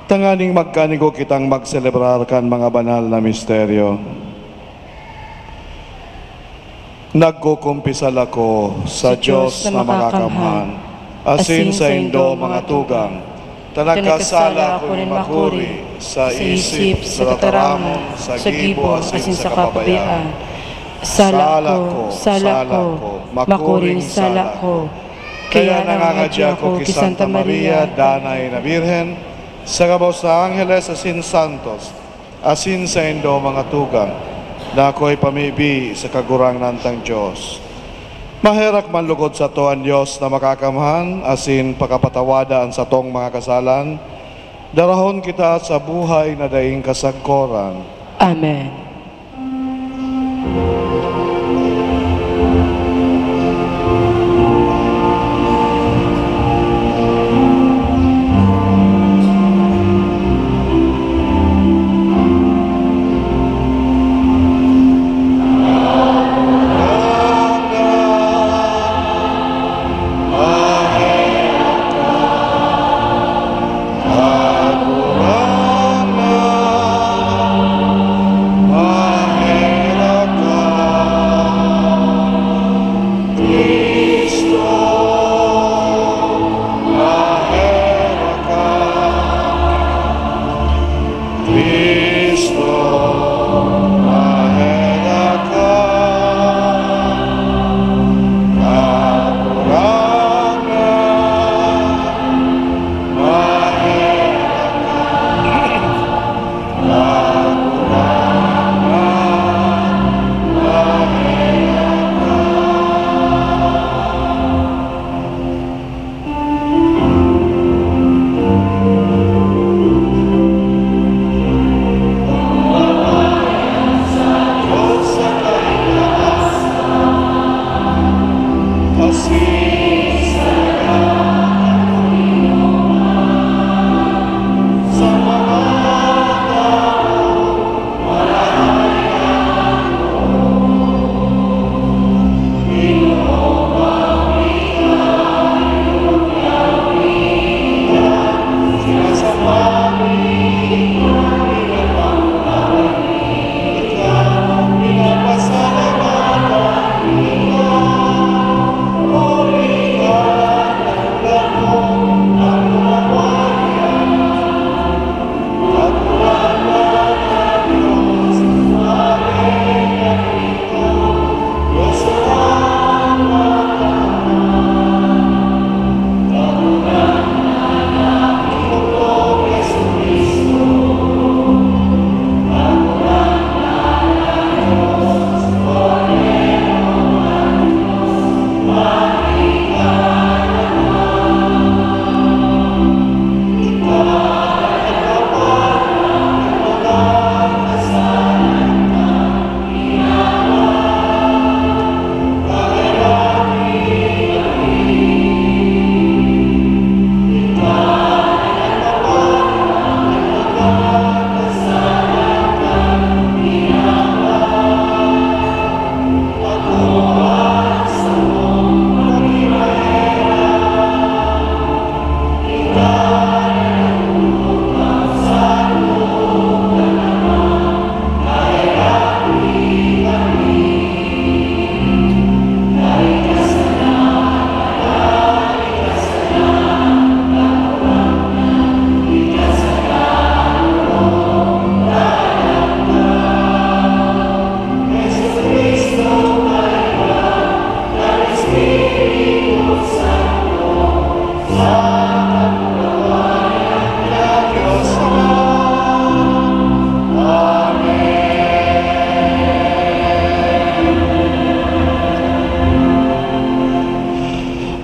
tanganing magkaanigo kitang magselebrar kan mga banal na misteryo. Nagkukumpisal ako sa Dios na makakamhan, asin saindo, mga tugang, ta nagkasala ako nin makuri sa isip, sa tataramon, sa gibo, asin sa kapabayaan. Sala ko, sala ko, makuring sala ko. Kaya nangangadya ako ki Santa Maria, Danay na Birhen, sa gabos na angheles asin santos, asin saindo, mga tugang, na akoy pamibi sa Kagurangnan tang Dios. Maherak man lugod sato an Dios na makakamhan asin pakapatawada an satong mga kasalan, darahon kita sa buhay na daing kasagkoran. Amen.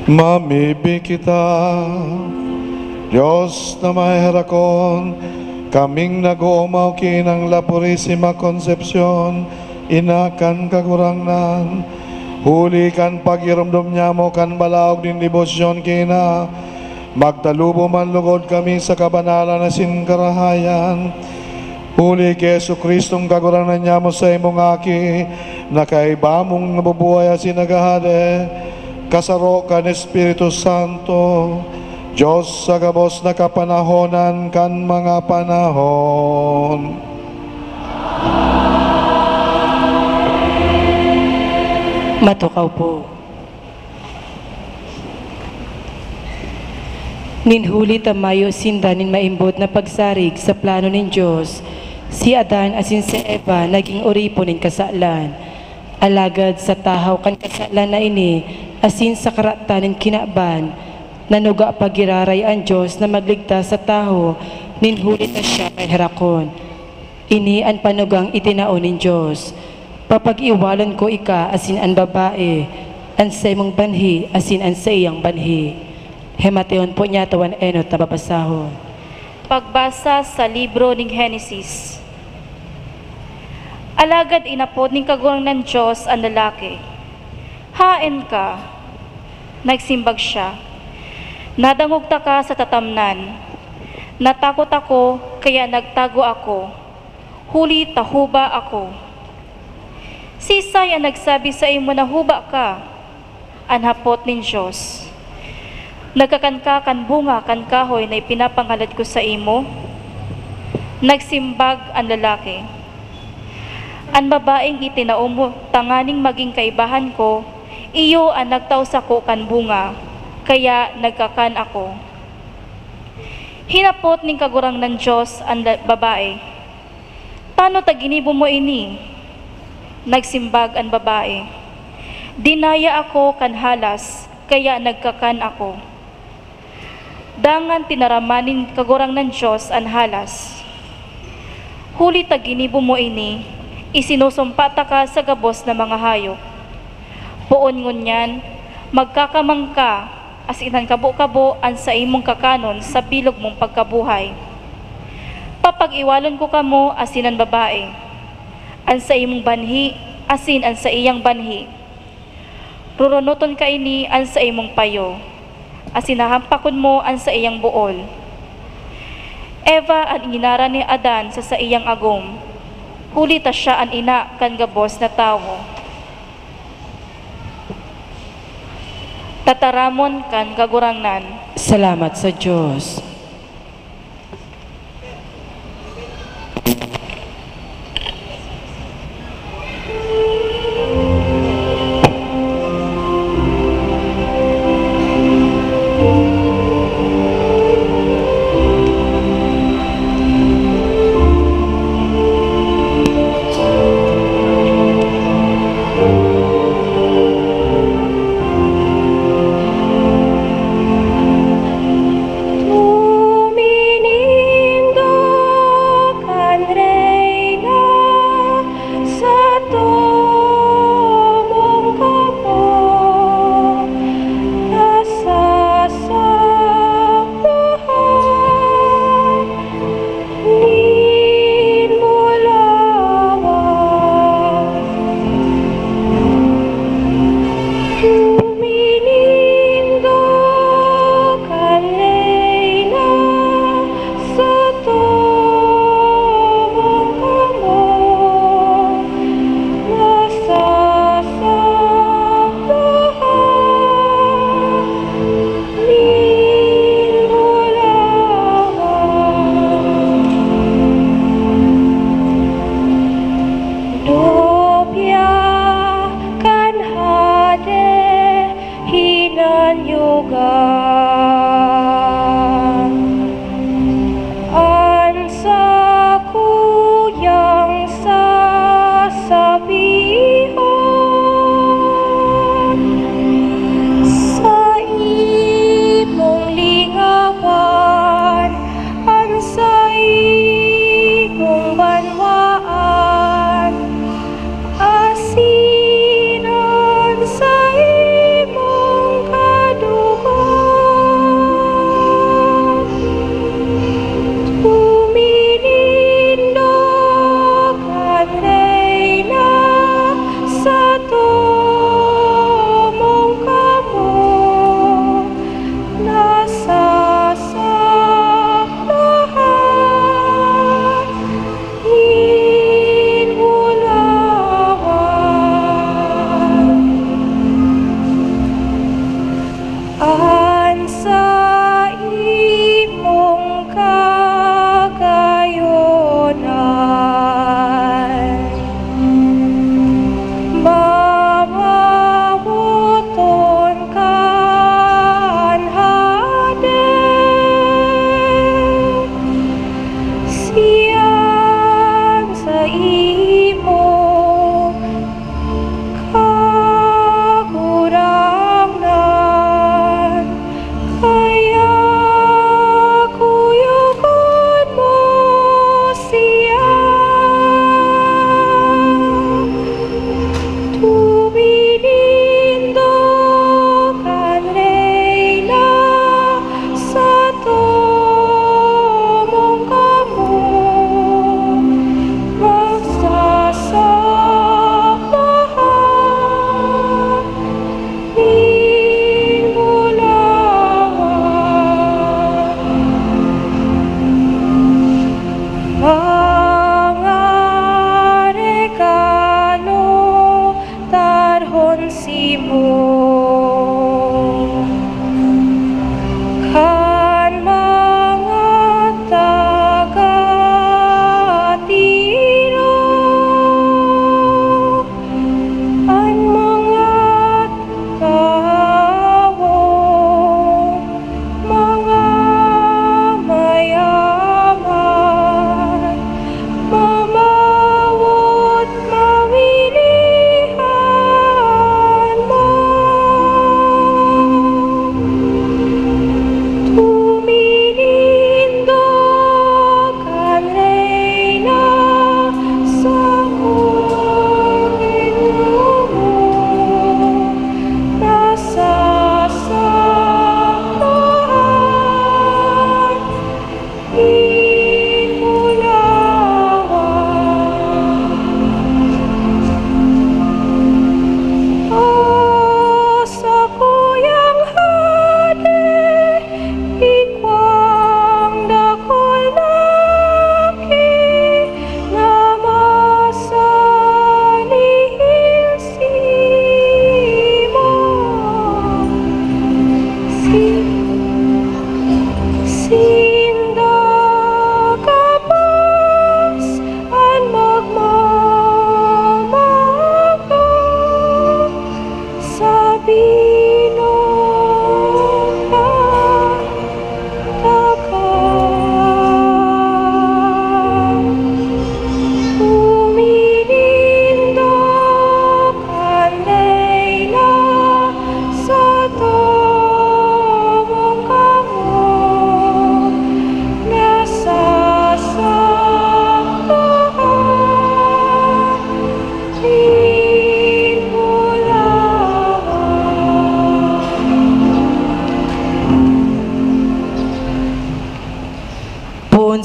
Mamibi kita. Dios na maheherakon, kaming nag-oomaw ki Inang La Purisima Concepcion, Ina kan Kagurangnan, Huli kan pagiromdom nyamo kan balaog nin debosyon kaina, magtalubo man lugod kami sa kabanalan asin karahayan. Huli ki Jesu-Cristong Kagurangnan nyamo, sa imong Aki, na kaiba mong nabubuhay asin naghahade, kasaro kan Espiritu Santo, Dios sa gabos na kapanahonan kan mga panahon. Matukaw po. Nin huli ta mayo sinda nin maimbot na pagsarig sa plano nin Dios, si Adan asin si Eva nagin oripon nin kasalan. Alagad sa tahaw kan kasalan na ini asin sa karatan nin kinaban, nanuga pa giraray an Dios na magligtas sa tawo nin huli ta siya may herakon. Ini an panugang itinao nin Dios, "Papag-iwalon ko ika asin an babae, an saimong banhi asin an saiyang banhi." Himatihon po niyato an enot na babasahon. Pagbasa sa libro nin Genesis. Alagad inapod nin Kagurangnan Dios an lalaki, "Haen ka?" Nagsimbag siya, "Nadangog taka sa tatamnan. Natakot ako, kaya nagtago ako, huli ta huba ako." "Siisay an nagsabi saimo na huba ka?" an hapot nin Dios. "Nagkakan ka kan bunga kan kahoy na ipinapangalad ko saimo?" Nagsimbag an lalaki, "An babaeng itinao mo tanganing magin kaibahan ko, iyo an nagtao sako kan bunga, kaya nagkakan ako." Hinapot nin Kagurangnan Dios an la-, babae, "Tano ta ginibo mo ini?" Nagsimbag an babae, "Dinaya ako kan halas, kaya nagkakan ako." Dangan tinaraman nin Kagurangnan Dios an halas, "Huli ta ginibo mo ini, isinusumpa taka sa gabos na mga hayop. Poon ngunyan, magkakamang ka, asin an kabo-kabo an saimong kakanon sa bilog mong pagkabuhay. Papag-iwalon ko kamo asin an babae, an saimong banhi asin an saiyang banhi. Rurunoton kaini an saimong payo, asin hahampakon mo an saiyang bool." Eva an nginaran ni Adan sa saiyang agom, huli ta siya an ina kan gabos na tawo. Tataramon kan Kagurangnan. Salamat sa Dios.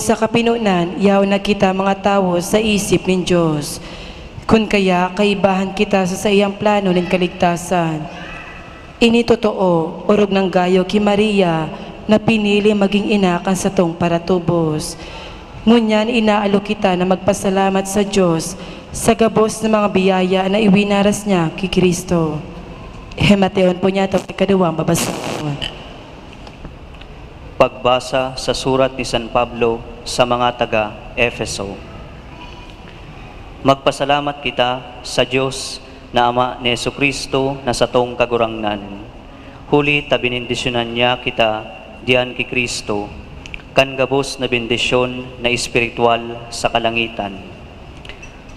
Sa kapinonan, yaon na kita mga tawo sa isip nin Dios. Kun kaya, kaibahan kita sa saiyang plano nin kaligtasan. Ini totoo, orog nang gayo ki Maria na pinili magin ina kan satong paratubos. Ngunyan inaalok kita na magpasalamat sa Dios sa gabos na mga biyaya na iwinaras niya ki Cristo. Hemateon po niya itong ikaduwang babasahon. Pagbasa sa surat ni San Pablo sa mga taga Efeso. Magpasalamat kita sa Dios na Ama ni Jesu-Cristo na satong Kagurangnan, huli ta benendisyonan niya kita diyan ki Cristo kan gabos na bendisyon na espiritual sa kalangitan.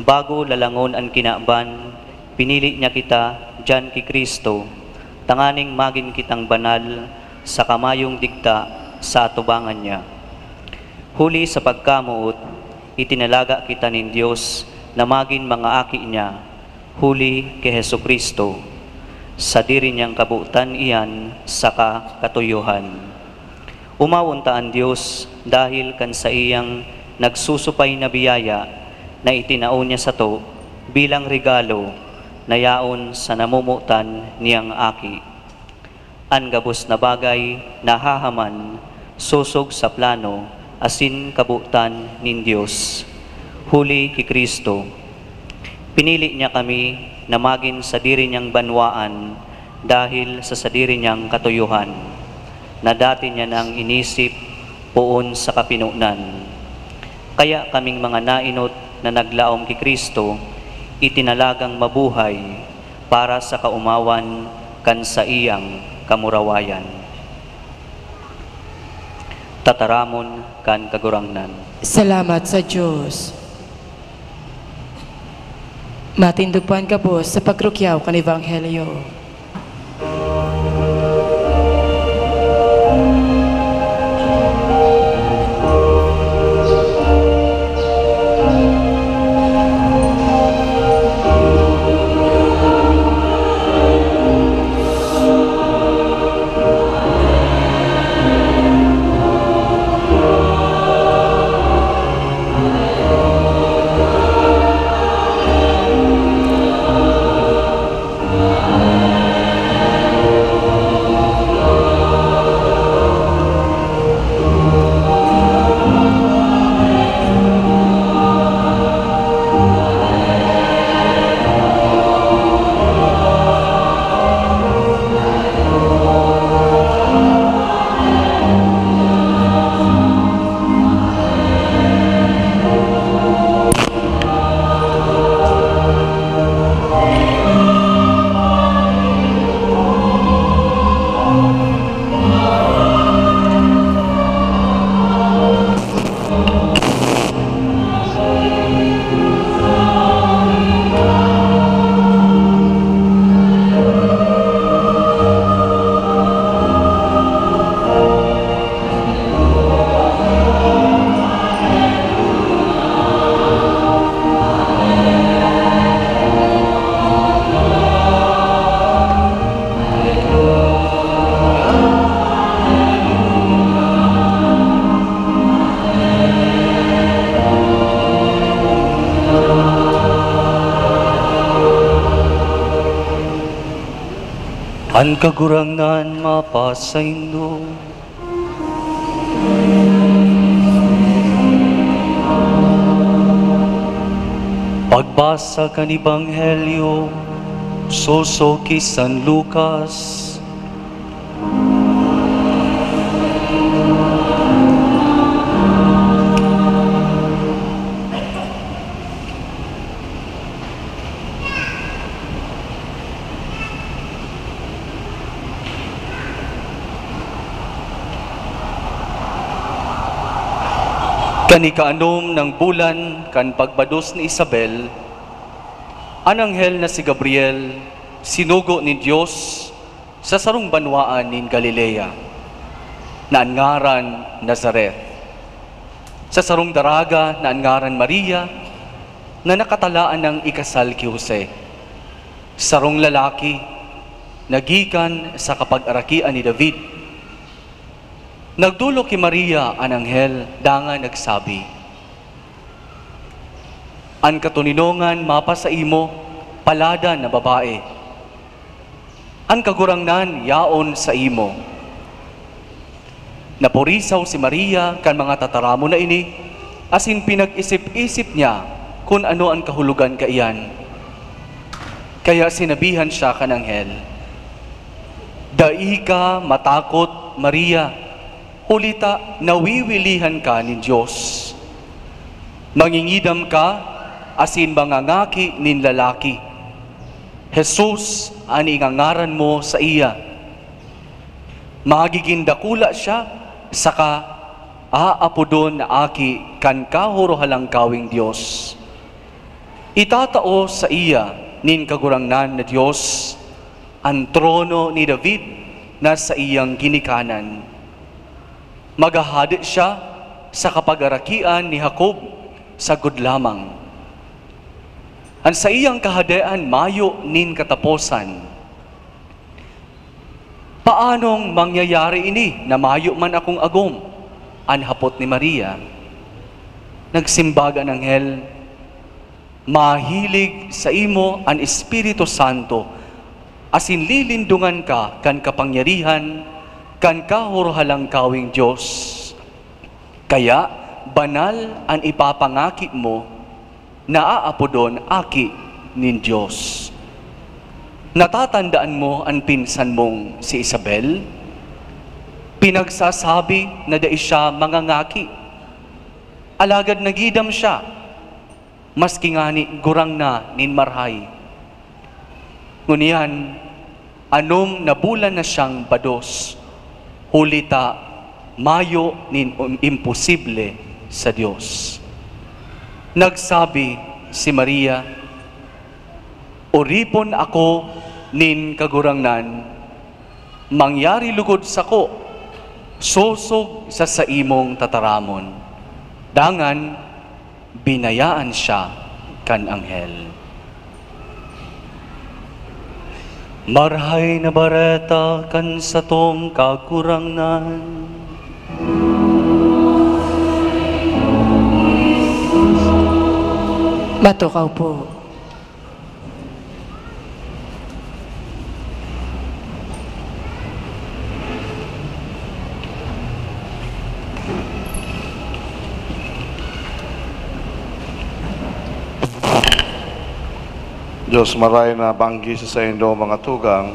Bago lalangon an kinaban, pinili niya kita diyan ki Cristo, tanganing magin kitang banal saka mayong digta sa atubangan niya. Huli sa pagkamoot, itinalaga kita nin Dios na magin mga aki niya, huli ki Jesu-Cristo. Sadiri niyang kabotan iyan saka katuyohan. Omawon ta an Dios dahil kan saiyang nagsusupay na biyaya na itinao niya sato bilang regalo na yaon sa namomotan niyang Aki. An gabos na bagay nahahaman sosog sa plano asin kabotan nin Dios, huli ki Cristo. Pinili niya kami na magin sadiri niyang banwaan dahil sa sadiri niyang katuyohan, na dati niya nang inisip poon sa kapinonan. Kaya kaming mga naenot na naglaom ki Cristo, itinalagang mabuhay para sa kaomawan kan saiyang kamurawayan. Tataramon kan Kagurangnan. Salamat sa Dios. Matindog po an gabos sa pagrukyaw kan Ebanghelyo. An Kagurangnan mapasaindo. Pagbasa kan Ebanghelyo sosog ki San Lucas. Kan ikaanom nang bulan kan pagbados ni Isabel, an anghel na si Gabriel sinugo nin Dios sa sarong banwaan nin Galilea, na an ngaran Nazaret, sa sarong daraga na an ngaran Maria, na nakatalaan nang ikasal ki Jose, sarong lalaki na gikan sa kapag-arakian ni David. Nagdolok ki Maria an anghel dangan nagsabi, "An katoninongan mapasaimo, paladan na babae. An Kagurangnan yaon saimo." Napurisaw si Maria kan mga tataramon na ini, asin pinag-isip-isip niya kun ano an kahulogan kaiyan. Kaya sinabihan siya kan anghel, "Dai ka matakot, Maria, huli ta nawiwilihan ka nin Dios. Mangingidam ka asin mangangaki nin lalaki. Jesus an ingangaran mo saiya. Magigin dakula siya, saka aapodon na Aki kan Kahorohalangkaweng Dios. Itatao saiya nin Kagurangnan na Dios an trono ni David na saiyang ginikanan. Maghahade siya sa kapagarakian ni Jacob sagkod lamang. An saiyang kahadean mayo nin kataposan." "Paanong mangyayari ini na mayo man akong agom?" an hapot ni Maria. Nagsimbag an anghel, "Mahilig saimo an Espiritu Santo, asin lilindongan ka kan kapangyarihan kan Kahorohalangkaweng Dios. Kaya banal an ipapangaki mo, na aapodon Aki nin Dios. Natatandaan mo an pinsan mong si Isabel? Pinagsasabi na dai siya mangangaki, alagad nagidam siya, maski ngani gurang na nin marahay. Ngunyan, anom na bulan na siyang bados, huli ta mayo nin im-, imposible sa Dios." Nagsabi si Maria, "Oripon ako nin Kagurangnan, mangyari logod sako sosog sa saimong tataramon." Dangan, binayaan siya kan anghel. Marahay na Bareta kan satong Kagurangnan. Matukaw po. Dios maray na banggi sa saindo, mga tugang.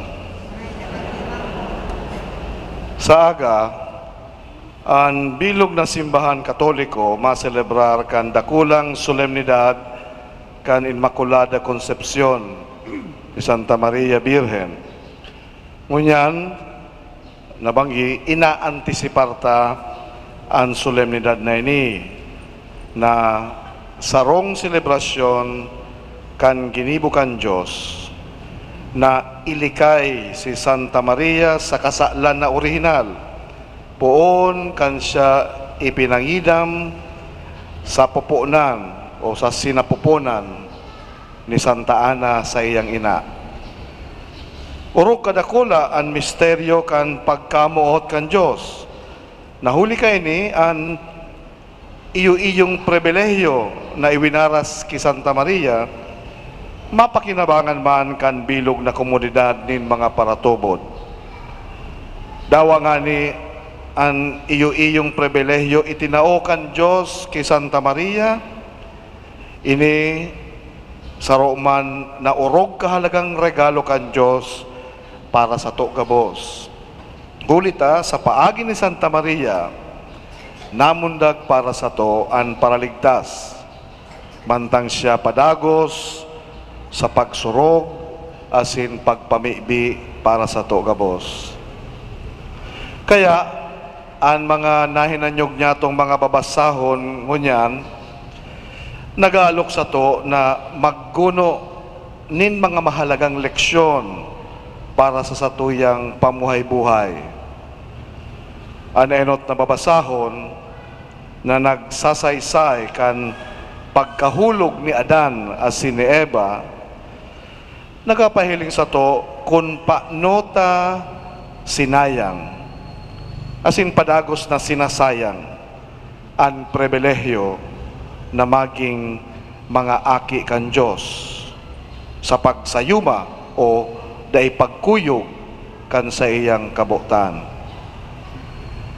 Sa aga, an bilog na simbahan Katoliko maselebrar kan dakulang solemnidad kan Inmaculada Concepcion ni Santa Maria Birhen. Ngunyan, nabanggi, inaantisipar ta an solemnidad na ini, na sarong selebrasyon kan ginibo kan Dios, na ilikay si Santa Maria sa kasalan na orihinal, poon kan siya ipinangidam sa poponan o sa sinapoponan ni Santa Ana, saiyang ina. Orog kadakula an misteryo kan pagkamoot kan Dios. Na huli kaini, an iyo-iyong pribilehiyo na iwinaras ki Santa Maria, mapakinabangan man kan bilog na komodidad nin mga paratubod. Dawa ngani, an iyo-iyong pribilehiyo itinao kan Dios ki Santa Maria. Ini saro man na orog kahalagang regalo kan Dios para sato gabos. Huli ta, sa paagi ni Santa Maria, namundag para sato an Paraligtas, mantang siya padagos sa pagsurog asin pagpamibi para sato gabos. Kaya, an mga nahinanyog nyatong mga babasahon ngunyan nag-aalok sato na magguno nin mga mahalagang leksyon para sa satuyang pamuhay-buhay. An enot na babasahon na nagsasaysay kan pagkahulog ni Adan asin ni Eva nagpapahiling sato kun paano ta sinayang asin padagos na sinasayang an pribilehiyo na magin mga aki kan Dios sa pagsayuma o dai pagkuyog kan saiyang kabotan.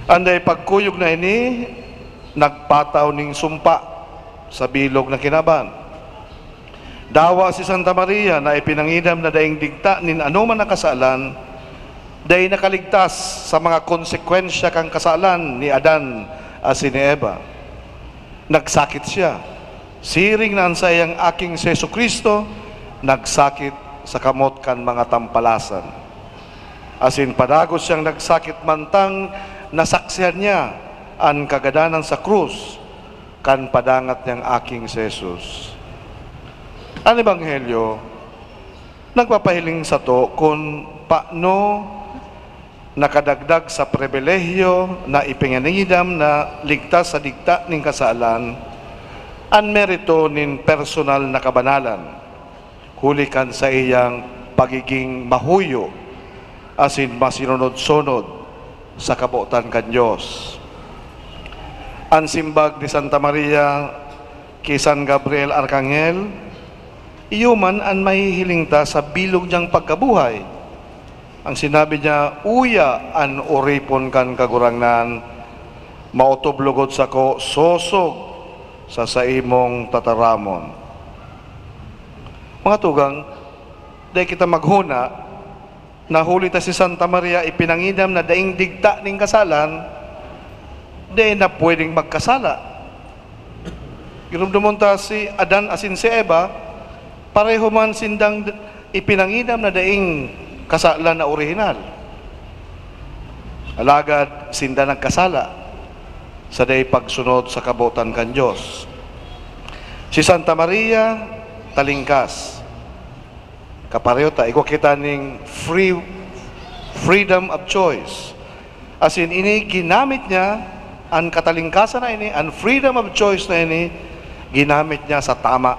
An dai pagkuyog na ini nagpataw nin sumpa sa bilog na kinaban. Dawa si Santa Maria na ipinangidam na daing digta nin anoman na kasalan, dai nakaligtas sa mga konsekwensya kan kasalan ni Adan asin ni Eva. Nagsakit siya, siring na an saiyang aking si Jesu-Cristo nagsakit sa kamot kan mga tampalasan. Asin padagos siyang nagsakit mantang nasaksihan niya an kagadanan sa krus kan padangat niyang aking si Jesus. An Ebanghelyo nagpapahiling sato kun paano nakadagdag sa pribilehiyo na ipinangidam na ligtas sa digta nin kasalan an merito nin personal na kabanalan, huli kan saiyang pagiging mahuyo asin masinunod-sunod sa kabotan kan Dios. An simbag ni Santa Maria ki San Gabriel Arkanghel, iyo man an mahihiling ta sa bilog niyang pagkabuhay. Ang sinabi niya, "Uya an oripon kan Kagurangnan, maotob logod sako sosog sa saimong tataramon." Mga tugang, dai kita maghona na huli ta si Santa Maria ipinangidam na daing digta nin kasalan, dai na pwedeng magkasala. Giromdomon ta si Adan asin si Eva, pareho man sindang d-, ipinangidam na daing kasalan na orihinal. Alagad sinda nagkasala sa dai pagsunod sa kabotan kan Dios. Si Santa Maria, talingkas. Kapareho ta, igwa kita ning free, freedom of choice. Asin ini ginamit niya, an katalingkasan na ini, an freedom of choice na ini, ginamit niya sa tama,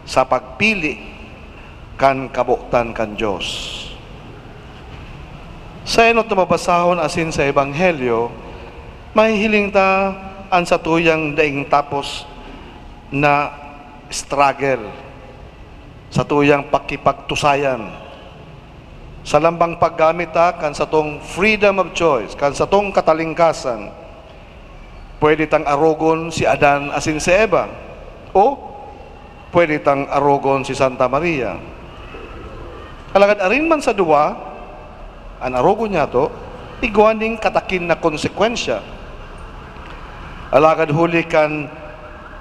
sa pagpili kan kabotan kan Dios. Sa enot na mabasahon asin sa Ebanghelyo, mahihiling ta an satuyang daing tapos na struggle, satuyang pakipagtusayan. Sa lambang paggamit ta kan satong freedom of choice, kan satong katalingkasan, pwede tang arogon si Adan asin si Eva, o pwede tang arogon si Santa Maria. Alagad arin man sa duwa, an arogon niyato, igwa nin katakin na konsekwensya. Alagad huli kan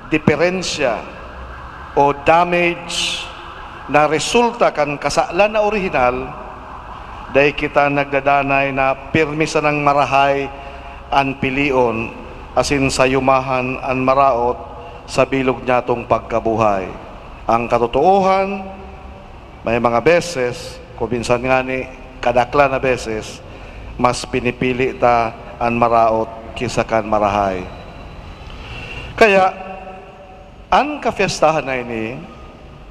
diperensya o damage na resulta kan kasalan na orihinal, dai kita nagdadanay na pirmi sanang marahay an pilion asin sayumahan an maraot sa bilog niyatong pagkabuhay. Ang katotoohan, may mga beses, kung minsan ngani kadaklan na beses, mas pinipili ta an maraot ki sa kan marahay. Kaya, an kapyestahan na ini,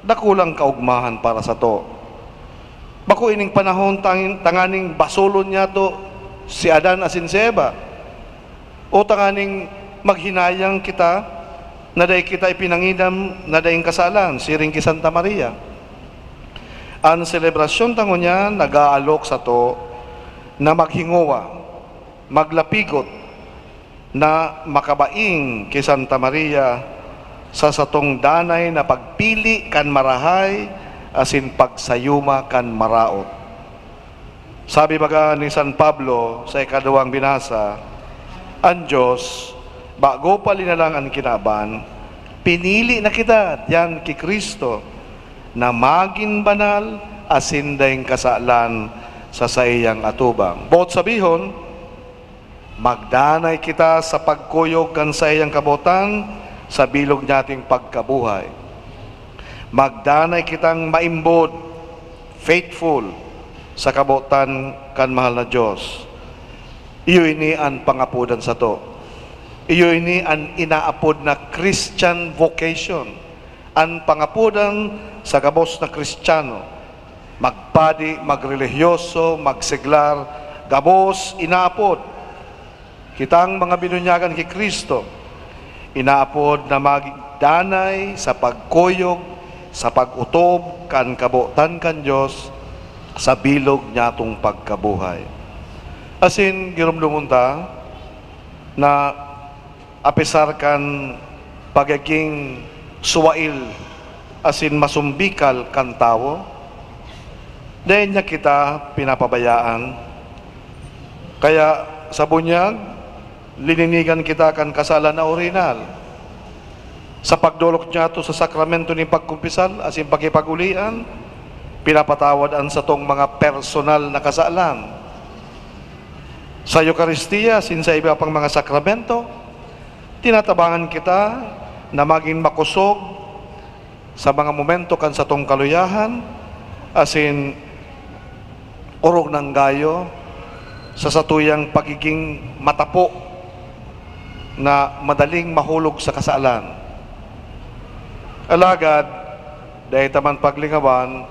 dakulang kaogmahan para sato. Bako ining panahon tang-, tanganing basolon niyato si Adan asin si Eva, o tanganing maghinayang kita na dai kita ipinangidam na daing kasalan, siring ki Santa Maria. An selebrasyon ta ngunyan nag-aalok sato na maghingowa, maglapigot, na makabaing ki Santa Maria sa satong danay na pagpili kan marahay asin pagsayuma kan maraot. Sabi baga ni San Pablo sa ikaduwang binasa, "An Dios, bago pa linalang an kinaban, pinili na kita diyan ki Cristo na magin banal asin daing kasalan sa saiyang atubang." Boot sabihon, magdanay kita sa pagkuyog kan saiyang kabotan sa bilog niyating pagkabuhay. Magdanay kitang maimbod, faithful, sa kabotan kan mahal na Dios. Iyo ini an pangapodan sato. Iyo ini an inaapod na Christian vocation, an pangapodan sa gabos na Kristiyano. Magpadi, magrelihiyoso, magsiglar, gabos inaapod. Kitang mga binunyagan ki Cristo, inaapod na magdanay sa pagkuyog sa pag-otob kan kabotan kan Dios sa bilog niyatong pagkabuhay. Asin giromdomon ta na apesar kan pagiging suwail asin masumbikal kan tawo, dai niya kita pinapabayaan. Kaya sa bunyag, lininigan kita kan kasalan na orihinal. Sa pagdolok niyato sa sakramento nin pagkumpisal asin pakipag-ulian, pinapatawad an satong mga personal na kasalan. Sa Eukaristia asin sa iba pang mga sakramento, tinatabangan kita na magin makosog sa mga momento kan satong kaluyahan, asin orog nang gayo sa satuyang pagiging matapo na madaling mahulog sa kasalan. Alagad, dai ta man paglingawan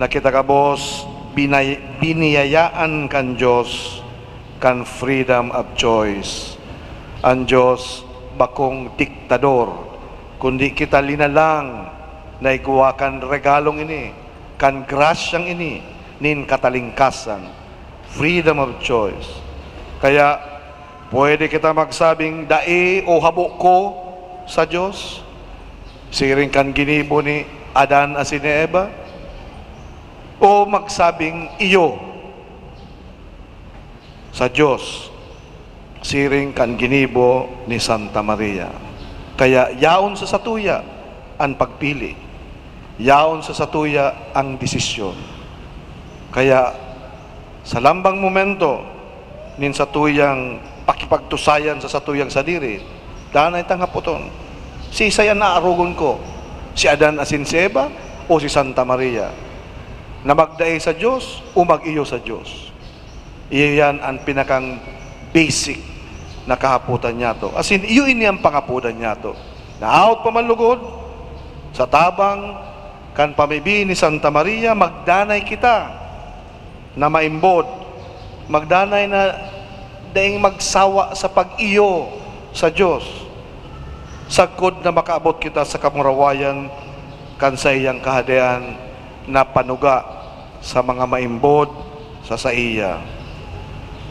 na kita gabos binay-, biniyayaan kan Dios kan freedom of choice. An Dios bakong diktador, kundi kita linalang na igwa kan regalong ini, kan grasyang ini, nin katalingkasan, freedom of choice. Kaya, pwede kita magsabing dai o habo ko sa Dios, siring kan ginibo ni Adan asin ni Eva, o magsabing iyo sa Dios, siring kan ginibo ni Santa Maria. Kaya yaon sa satuya an pagpili, yaon sa satuya ang desisyon. Kaya sa lambang momento nin satuyang pakipagtusayan sa satuyang sadiri, danay tang hapoton, "Siisay an aarogon ko? Si Adan asin si Eva o si Santa Maria?" Na magdai sa Dios o mag-iyo sa Dios? Iyo yan an pinakang basic na kahapotan niyato. Asin, iyo ini an pangapodan niyato. Naawot pa man lugod, sa tabang kan pamibi ni Santa Maria, magdanay kita na maimbod, magdanay na daing magsawa sa pag-iyo sa Dios, sagkod na makaabot kita sa kamurawayan kan saiyang Kahadean na panuga sa mga maimbod sa saiya.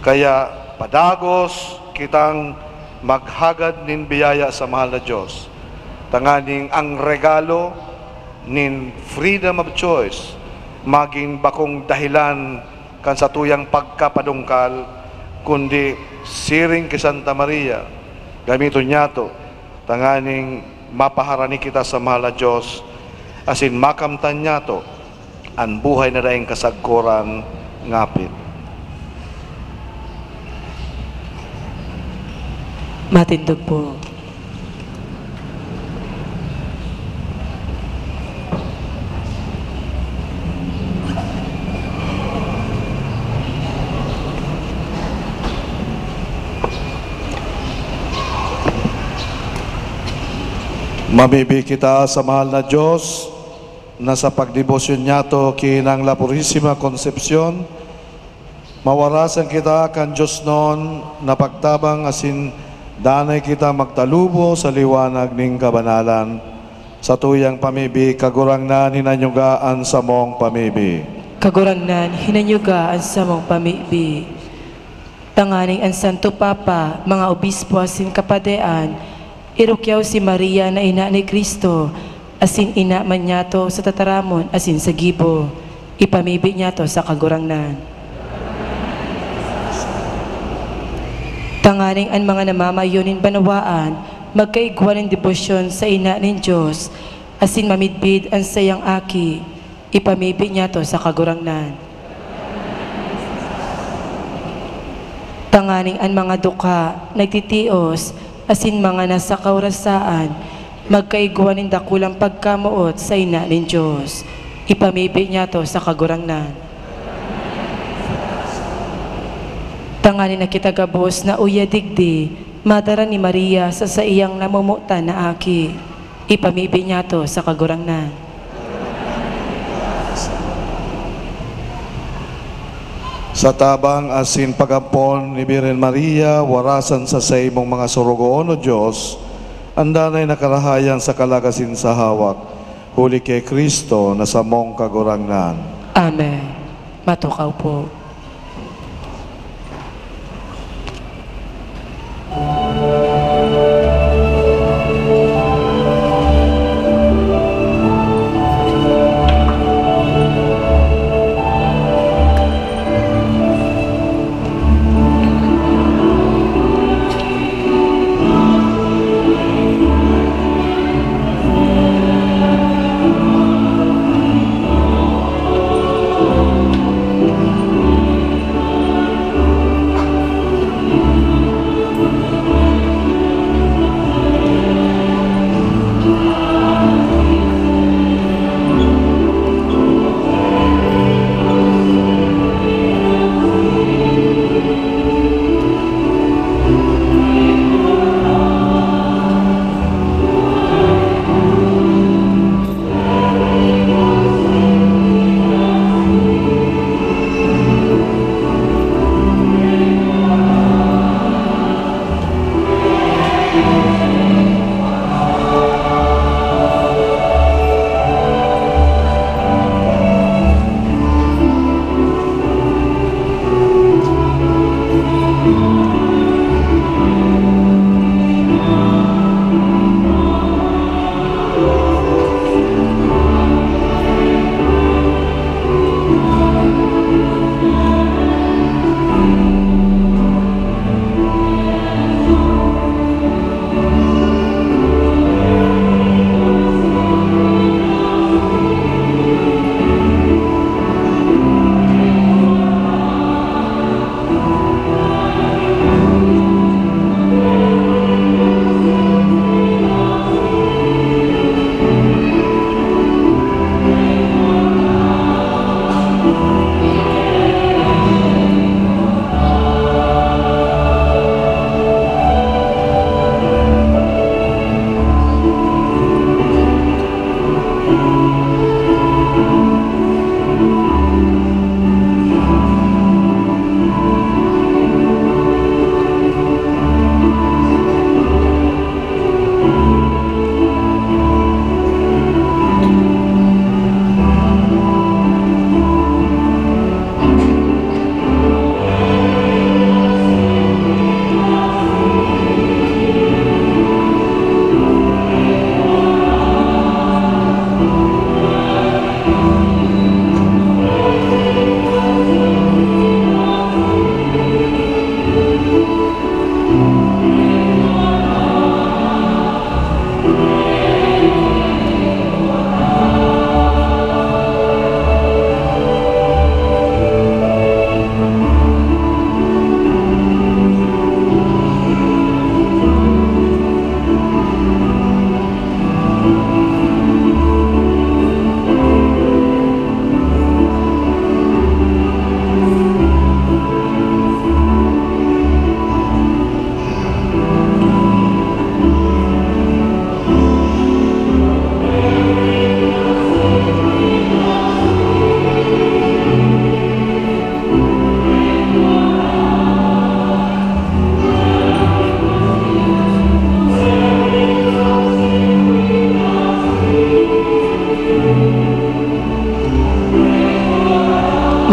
Kaya padagos kitang maghagad nin biyaya sa mahal na Dios, tanganing ang regalo nin freedom of choice magin bakong dahelan kan satuyang pagkapadungkal, kundi siring ki Santa Maria, gamiton niyato tanganing mapaharani kita sa mahal na Dios, asin makamtan niyato an buhay na daing kasagkoran ngapit. Matindog po. Mamibi kita sa mahal na Dios, na sa pagdebosyon niyato ki Inang La Purisima Concepcion, mawarasan kita kan diosnon na pagtabang asin danay kita magtalubo sa liwanag nin kabanalan. Satuyang pamibi, Kagurangnan, hinanyuga an samong pamibi. Kagurangnan, hinanyuga an samong pamibi. Tanganing an Santo Papa, mga obispo asin kapadean, irukyaw si Maria na ina ni Cristo, asin ina man niyato sa tataramon asin sa gibo. Ipamibi niyato sa Kagurangnan. Tanganing an mga namamayo nin banwaan magkaigwa nin debosyon sa ina nin Dios, asin mamidbid an saiyang aki. Ipamibi niyato sa Kagurangnan. Tanganing an mga dukha, nagtitios, asin mga nasa kaurasaan, magkaigwa nin dakulang pagkamoot sa ina nin Dios. Ipamibi niyato sa Kagurangnan. Tanganing an kita gabos na uya digdi, madara ni Maria sa saiyang namomotan na aki. Ipamibi niyato sa Kagurangnan. Sa tabang asin pag-ampon ni Birhen Maria, warasan sa saimong mga sorogoon, O Dios, an danay na karahayan sa kalagasin sa hawak, huli ki Cristo na samong Kagurangnan. Amen. Matukaw po.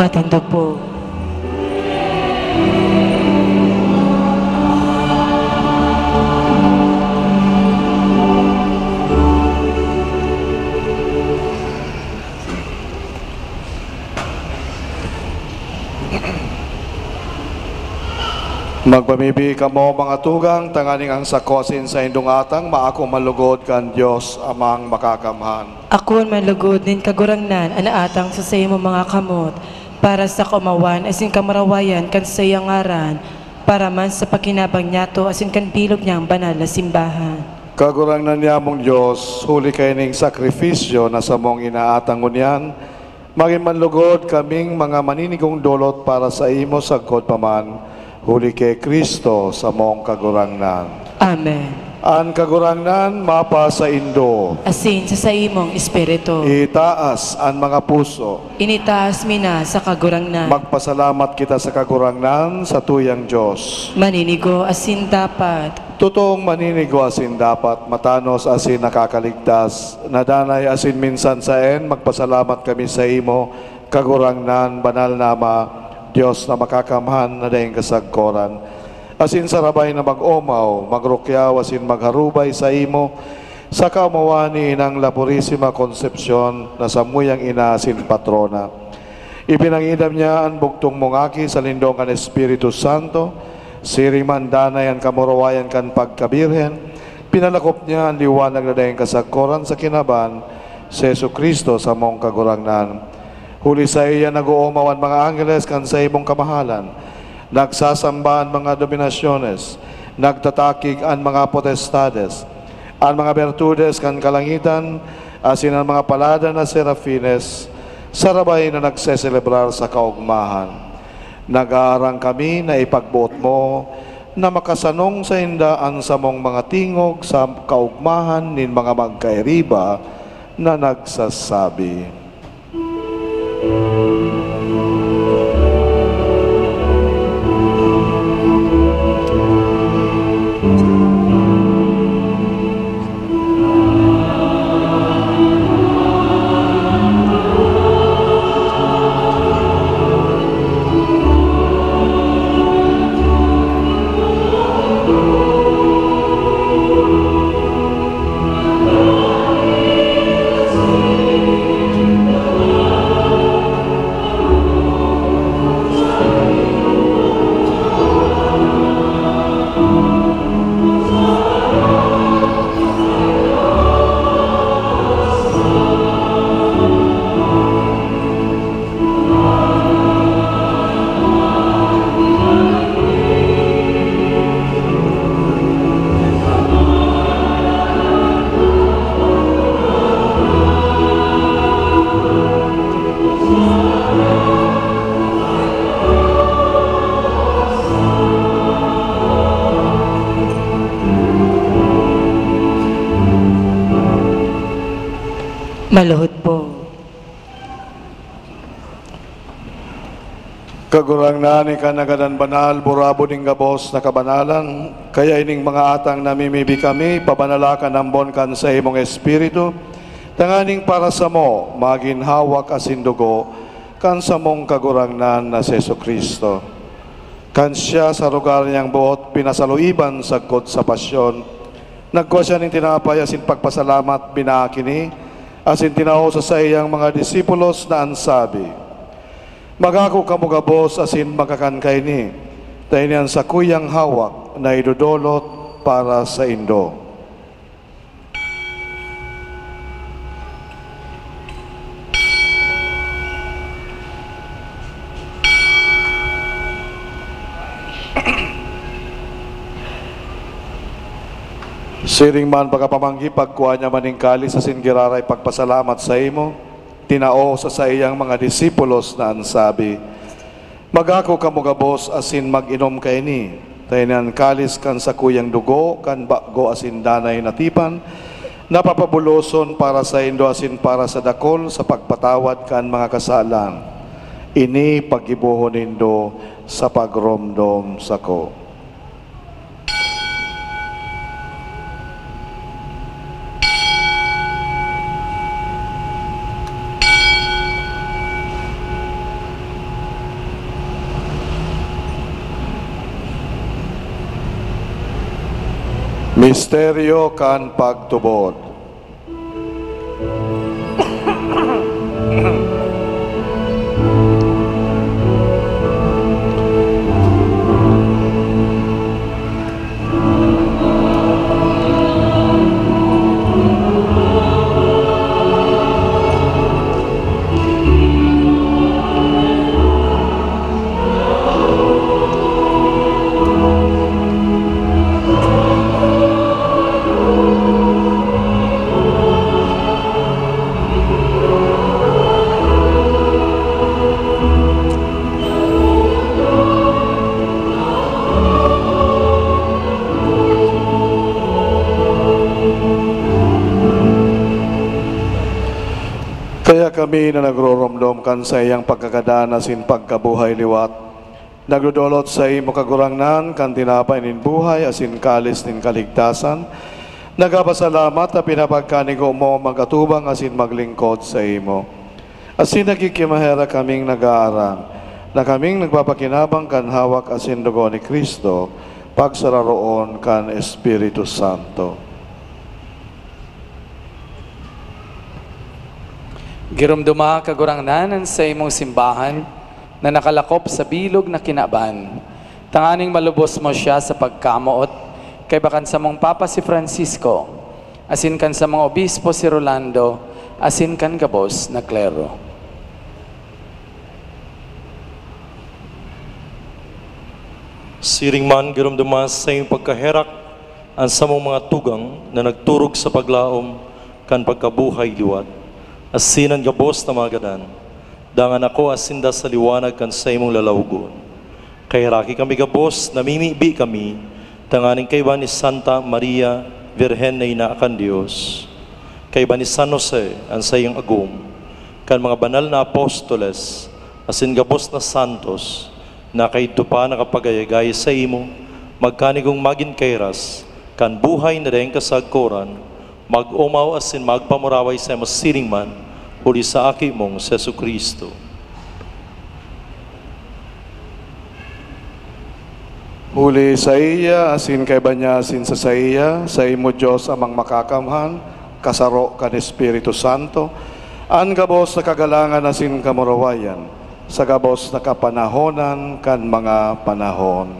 Matindog po. Magpamibi kamo, mga tugang, tanganing ang sako asin saindong atang maako man lugod kan Dios Amang Makakamhan. Akoon man lugod nin Kagurangnan an atang sa saimong mga kamot, para sa kaomawan asin kamurawayan kan saiyang ngaran, para man sa pakinabang niyato asin kan bilog niyang banal na simbahan. Kagurangnan niyamong Dios, huli kaining sakripisyo na samong inaatang ngunyan, magin man lugod kaming mga maninigong dolot para saimo sagkod pa man, huli ki Cristo, samong Kagurangnan. Amen. An Kagurangnan mapasaindo. Asin sa saimong espiritu. Itaas an mga puso. Initaas mi na sa Kagurangnan. Magpasalamat kita sa Kagurangnan, sa tuyang Dios. Maninigo asin dapat. Totoong maninigo asin dapat, matanos asin nakakaligtas, na danay asin minsan saen, magpasalamat kami saimo, Kagurangnan, banal na Ama, Dios na makakamhan na daing kasagkoran. Asin sarabay na mag-omaw, magrukyaw asin magharubay saimo sa kaomawan ni Inang La Purisima Concepcion na samuyang ina asin patrona. Ipinangidam niya an bugtong mong aki sa lindong kan Espiritu Santo, siring man danay an kamurawayan kan pagkabirhen, pinalakop niya an liwanag na daing kasagkoran sa kinaban, si Jesu-Cristo, samong Kagurangnan. Huli saiya nag-oomaw an mga angheles kan saimong kamahalan, nagsasamba an mga dominasyones, nagtatakig an mga potestades, an mga bertudes kan kalangitan, asin an mga palada na serafines, sarabay na nagseselebrar sa kaogmahan. Nag-aarang kami na ipagboot mo na makasanong sainda an samong mga tingog sa kaogmahan nin mga magkairiba na nagsasabi. Maluhod po. Kagurangnan, ika na gadan banal, burabod nin gabos na kabanalan, kaya ining mga atang namimibi kami, pabanala kan ambon kan saimong Espiritu, tanganing para samo magin hawak asin dugo kan samong Kagurangnan na si Jesu-Cristo. Kan siya sa lugar niyang boot pinasaluiban sagkod sa pasyon, nagkua siya nin tinapay asin pagpasalamat, binaak ini, asin tinao sa saiyang mga disipulos na an sabi, "Mag-ako kamo gabos asin magkakan kaini, ta ini an sakuyang hawak na idodolot para saindo." Siring man pagkapamanggi, pagkua niya man nin kalis asin giraray pagpasalamat saimo, tinao sa saiyang mga disipulos na an sabi, "Mag-ako kamo gabos asin mag-inom kaini, ta ini an kalis kan sakuyang dugo kan bago asin danay na tipan, na papabuloson para saindo asin para sa dakul sa pagpatawad kan mga kasalan. Ini paggibohon nindo sa pagromdom sako." Misteryo kan pagtubod. Kami na nagroromdom kan saiyang pagkagadan asin pagkabuhay liwat, nagdodolot saimo, Kagurangnan, kan tinapay nin buhay asin kalis nin kaligtasan. Nagpapasalamat ta pinapagkanigo mo mag-atubang asin maglingkod saimo. Asin nagkikimaherak kaming nag-aarang na kaming nagpapakinabang kan hawak asin dugo ni Cristo, pagsararoon kan Espiritu Santo. Giromdoma, Kagurangnan, an saimong simbahan na nakalakop sa bilog na kinaban, tanganing malubos mo siya sa pagkamoot, kaiba kan samong Papa si Francisco, asin kan samong Obispo si Rolando, asin kan gabos na klero. Siring man, giromdoma sa saimong pagkaherak an samong mga tugang na nagturog sa paglaom kan pagkabuhay liwat, asin an gabos na mga gadan, dangan akoa sinda sa liwanag kan saimong lalawgon. Kaheraki kami gabos, namimibi kami, tanganing kaiba ni Santa Maria, Birhen na ina kan Dios, kaiba ni San Jose, an saiyang agom, kan mga banal na apostoles, asin gabos na santos, nakaidto pa nakapagayagay saimo, magkanigong magin kairas kan buhay na daing kasagkoran, mag-omaw asin magpamuraway saimo siring man, huli sa Aki mong si Jesu-Cristo. Huli saiya, asin kaiba niya, asin sa saiya, saimo, Dios Amang Makakamhan, kasaro kan Espiritu Santo, an gabos na kagalangan asin kamurawayan, sa gabos na kapanahonan kan mga panahon.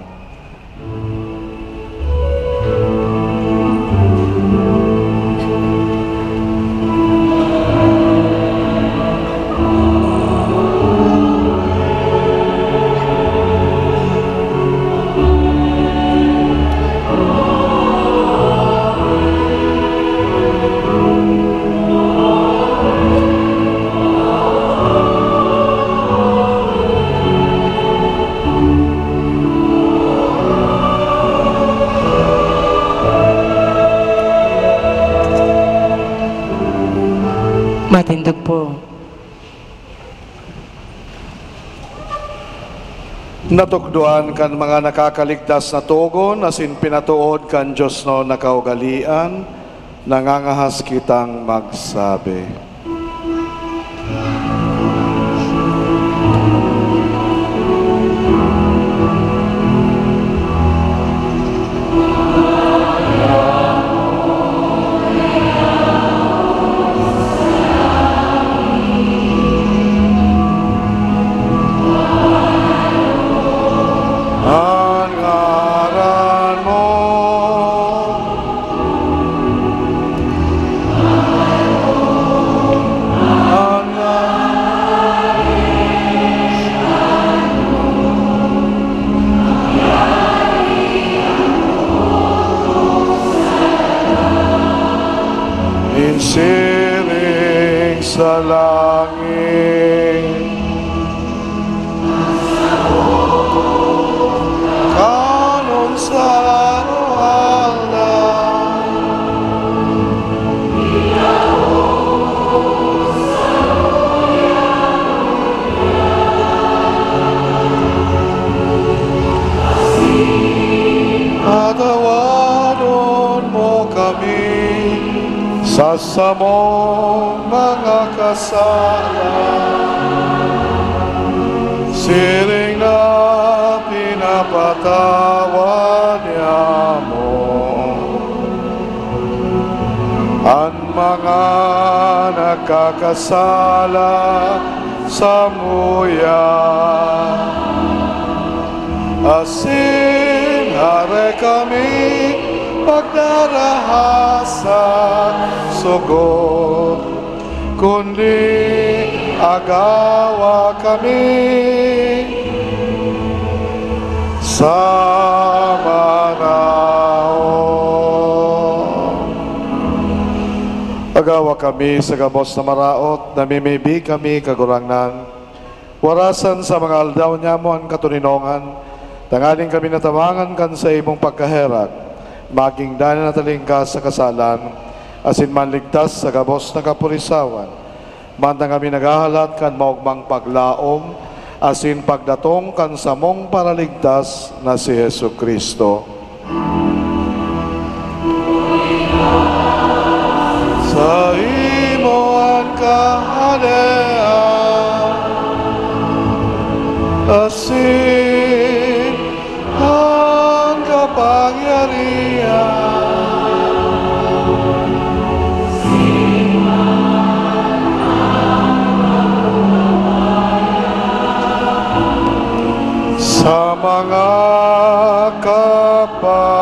Matindog po. Natukdoan kan mga nakakaligtas na togon asin pinatood kan diosnon na kaugalean, nangangahas kitang magsabi. An ngaran mo. An ngaran mo. Nin siring sa langit. Kanon sa araw-araw. Patawaron mo kami sa samong mga kasala, siring na pinapatawad niamo an mga nagkakasala samuya. Asin hare kami pagdaraha sa sugod, kundi agawa kami sa maraot. Agawa kami sa gabos na maraot, namimibi kami, Kagurangnan. Warasan sa mga aldaw niamo an katoninongan, tanganing kami natabangan kan saimong pagkaherak, maging danay na talingkas sa kasalan, asin manligtas sa gabos na kapurisawan. Mantang kami naghahalat kan maogmang paglaom asin pagdatong kan samong Paraligtas na si Jesu-Cristo. Saimo an kahadean, asin an kapangyarihan. Sa mga kapanahonan.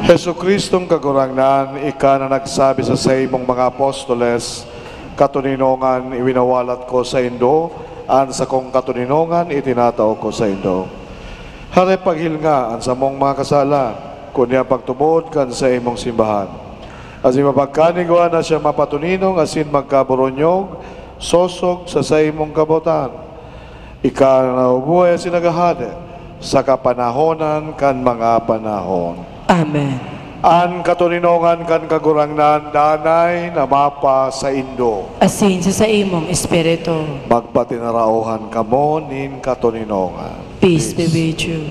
Jesu-Cristong Kagurangnan, ika na nagsabi sa saimong mga apostoles, "Katoninongan iwinawalat ko saindo, an sakong katoninongan itinatao ko saindo." Hare, paghilnga an samong mga kasalan, kun diyan pagtubod kan saimong simbahan. Asin mapagkanigwa na siya mapatoninong asin magkaboronyog, sosog sa saimong kabotan. Ika na nabubuhay asin naghahade sa kapanahonan kan mga panahon. Amen. An katoninongan kan Kagurangnan danay na mapasaindo. Asin sa saimong espiritu. Magpatinaraohan kamo nin katoninongan. Peace be with you.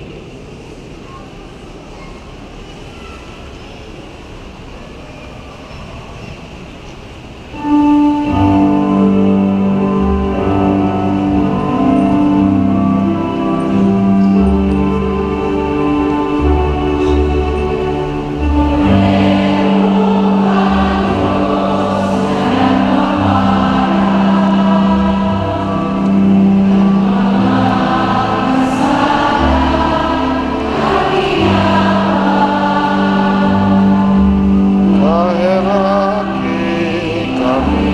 Kaheraki kami.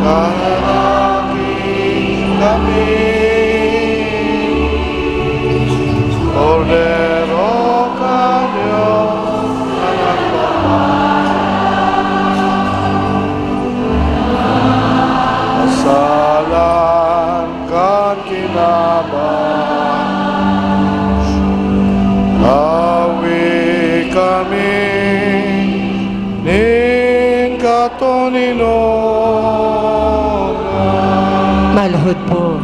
Kaheraki kami, Kordero kan Dios na nagpapasalamat. Kasalan kan kinaban, awi kami nin katoninongan. Manlugod po.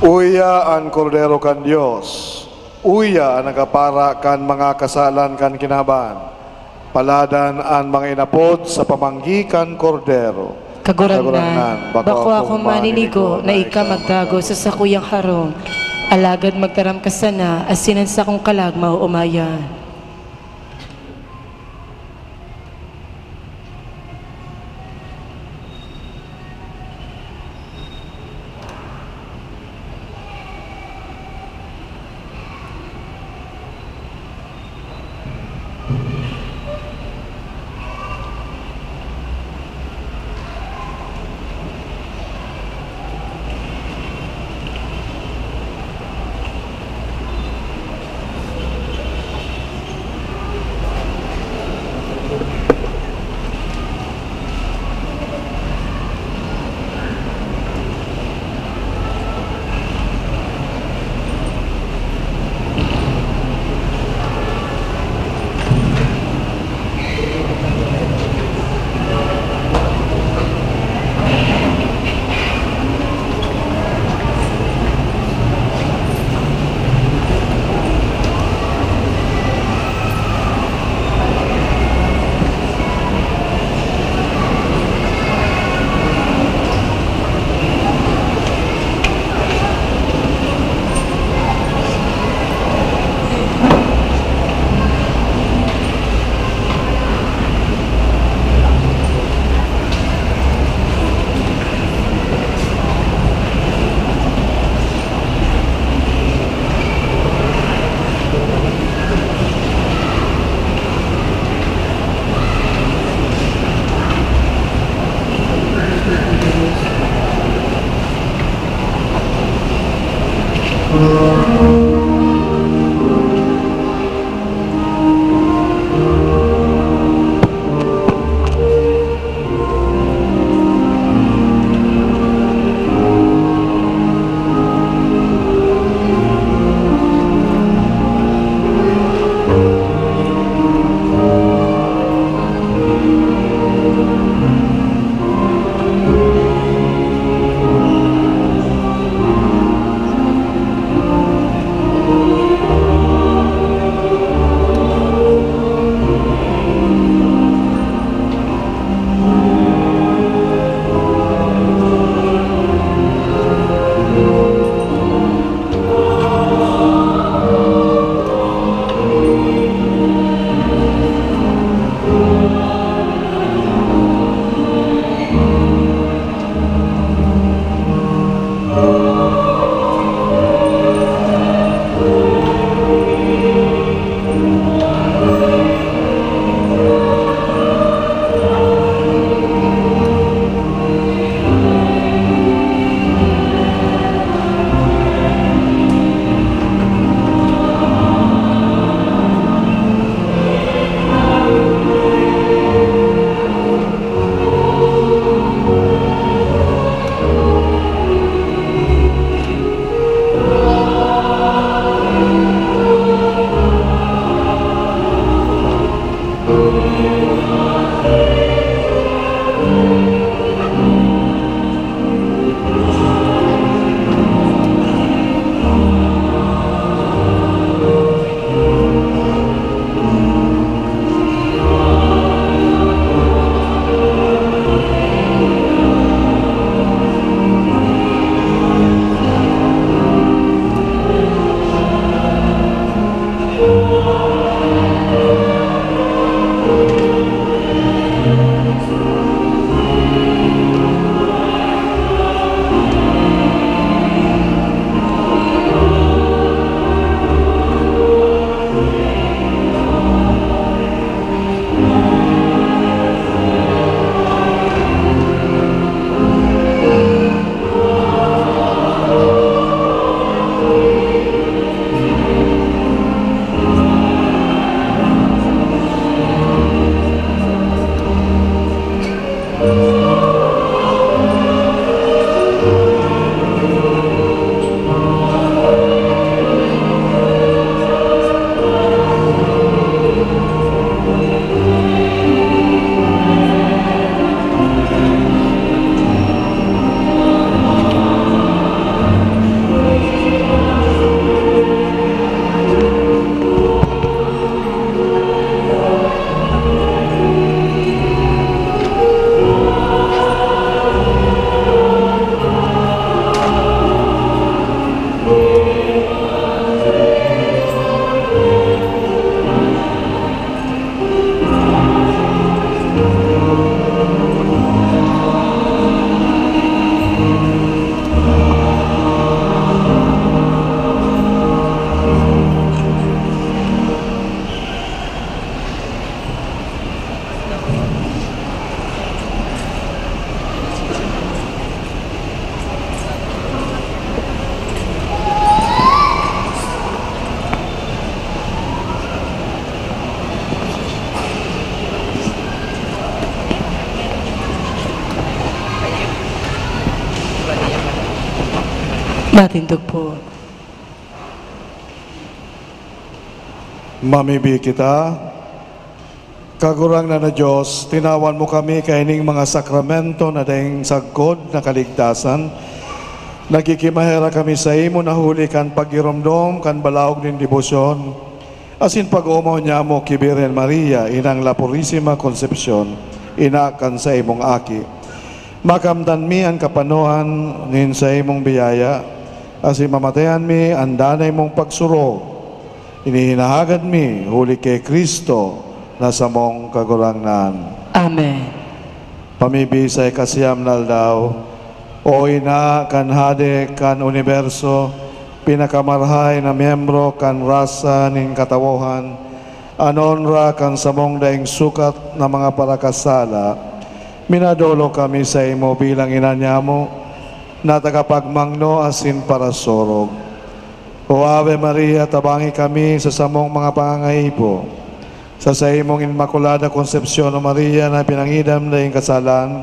Uya an Kordero kan Dios, uya an nagkapara kan mga kasalan kan kinaban. Paladan an mga inapod sa pamanggi kan Kordero. Kagurangnan, Kagurangnan, bako akong maninigo na ika magtago sa sakuyang harong, alagad magtaram ka sana asin an sakong kalag maoomayan. Matindog po. Mamibi kita. Kagurangnan na Dios, tinawan mo kami kaining mga sakramento na daing sagkod na kaligtasan. Nagkikimaherak kami saimo na huli kan paggiromdom kan balaog nin debosyon asin pag-oomaw nyamo ki Birhen Maria, inang La Purisima Concepcion, ina kan saimong Aki. Makamtan mi an kapanoan nin saimong biyaya, asin mamatayan mi an danay mong pagsurog. Ini hinahagad mi huli ki Cristo na samong Kagurangnan. Amen. Pamibi sa ikasiyam na aldaw, O Ina kan Hade kan uniberso, pinakamarahay na miyembro kan rasa nin katawohan, an onra kan samong daing sukat na mga parakasala, minadolok kami saimo bilang ina nyamo na tagapagmangno asin parasurog. O Ave Maria, tabangi kami sa samong mga pangangaipo. Sa saimong Inmakulada Konsepsyon, O Maria, na pinangidam daing kasalan,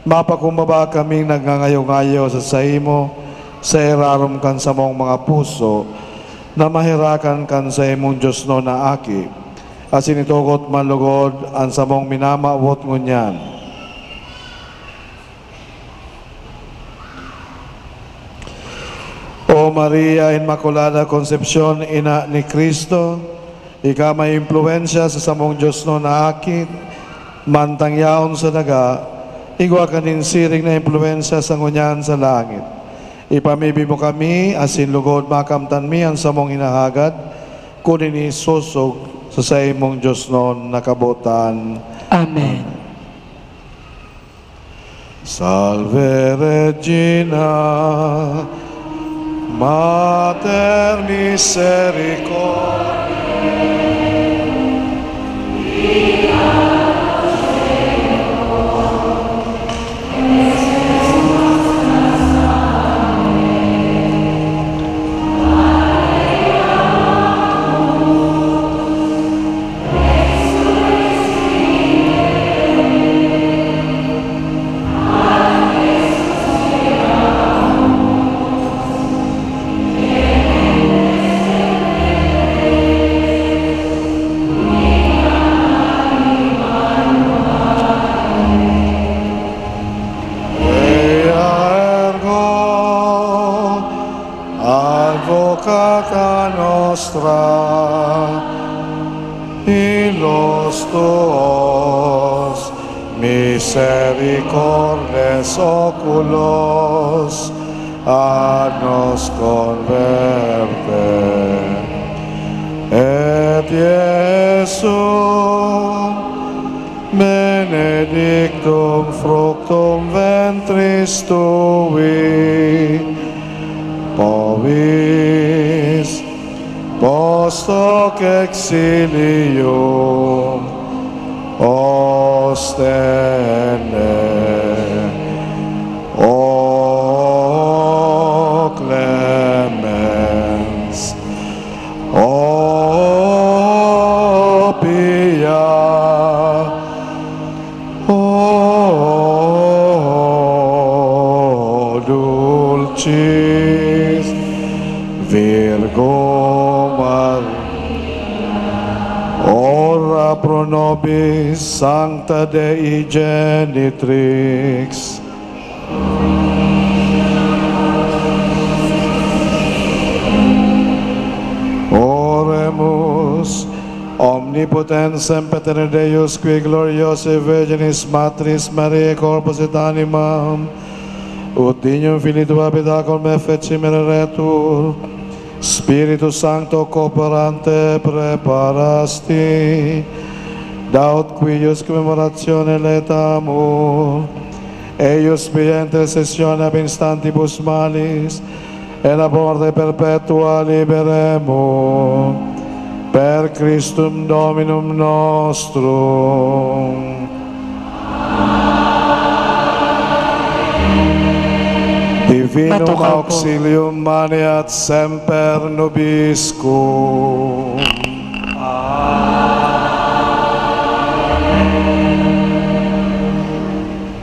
mapakumbaba kaming nagngangayo-ngayo sa saimo sa irarom kan samong mga puso na maherakan kan saimong diosnon na Aki, asin itugot man lugod an samong minamawot ngunyan. O Maria Inmaculada Concepcion, Ina ni Cristo, ika may impluwensya sa samong diosnon na Aki, mantang yaon sa daga, igwa ka nin siring na impluwensya sa ngunyan sa langit. Ipamibi mo kami, asin lugod makamtan mi an samong hinahagad, kun ini sosog sa saimong diosnon na kabotan. Amen. Salve Regina, Mater Misericordiae. Ea ergo advocata nostra, hilos tuos, misericordes oculos, ad nos converte. Et Iesum benedictum fructum ventris tui, povis post hoc exilium ostende. O clemens, O pia, O dulcis Virgo Maria, ora pro nobis Sancta Dei Genitrix. Oremus. Omnipotens semper Deus, qui gloriosae Virginis Matris Mariae corpus et animam, ut dignum Filii tuae habitacul mei feci, misereretur, Spiritus Sancto cooperante preparasti, da ut cuius commemoratione laetamur, eius via intercessione ab instantibus malis, et ab morte perpetua liberemur, per Christum Dominum nostrum. Divinum Matukaw po. Auxilium maneat semper nobiscum.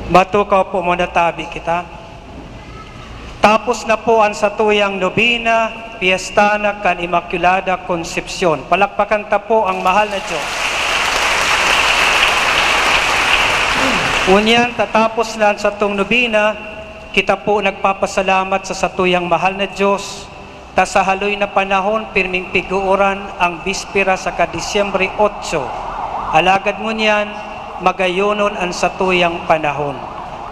Matukaw po muna, tabi kita. Tapos na po ang satuyang nobena, Piyesta na kan Immaculada Concepcion. Palakpakan ta po ang mahal na Diyos. Ngunyan, tatapos na ang satong nobena, kita po nagpapasalamat sa satuyang mahal na Diyos, ta sa haloy na panahon, pirming piguoran ang bispera saka Disyembre otso. Alagad ngunyan, magayonon an satuyang panahon.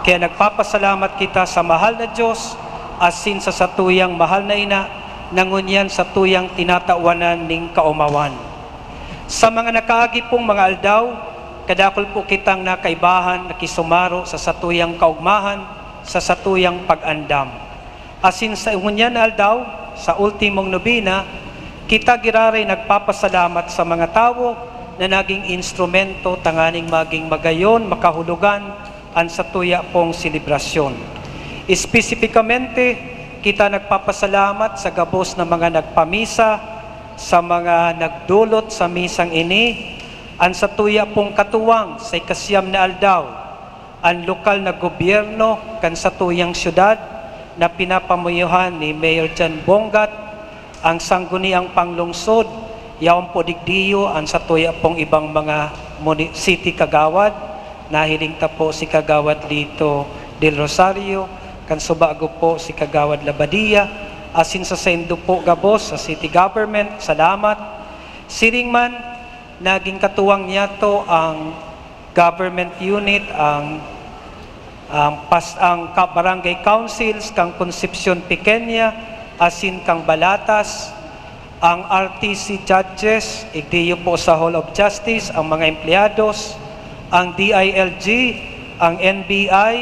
Kaya nagpapasalamat kita sa mahal na Diyos, asin sa satuyang mahal na ina, na ngunyan satuyang tinatawanan ning kaomawan. Sa mga nakaagi pong mga aldaw, kadakul po kitang nakaibahan, nakisumaro sa satuyang kaugmahan, sa satuyang pag-andam. Asin sa ngunyan na aldaw, sa ultimong nobena, kita giraray nagpapasalamat sa mga tawo na naging instrumento tanganing maging magayon, makahulugan an satuya pong selebrasyon. Espesipikamente, Kita nagpapasalamat sa gabos na mga nagpamisa, sa mga nagdulot sa misang ini, an satuya pong katuwang sa ikasiyam na aldaw, an lokal na gobyerno kan satuyang syudad na pinapamayohan ni Mayor John Bongat, ang sangguniang panglungsod, yaon po digdiyo an satuya pong ibang mga muni-, city kagawad. Nahiling ta po si Kagawad Lito Del Rosario, kan subago po si Kagawad Labadia, asin sa saindo po gabos sa city government, salamat. Siring man, naging katuwang niyato ang government unit, ang, ang pas-, ang ka-, barangay councils kang Concepcion Pequeña asin kang Balatas, ang R T C judges, igdiyo po sa Hall of Justice, ang mga empleyados, ang D I L G, ang N B I,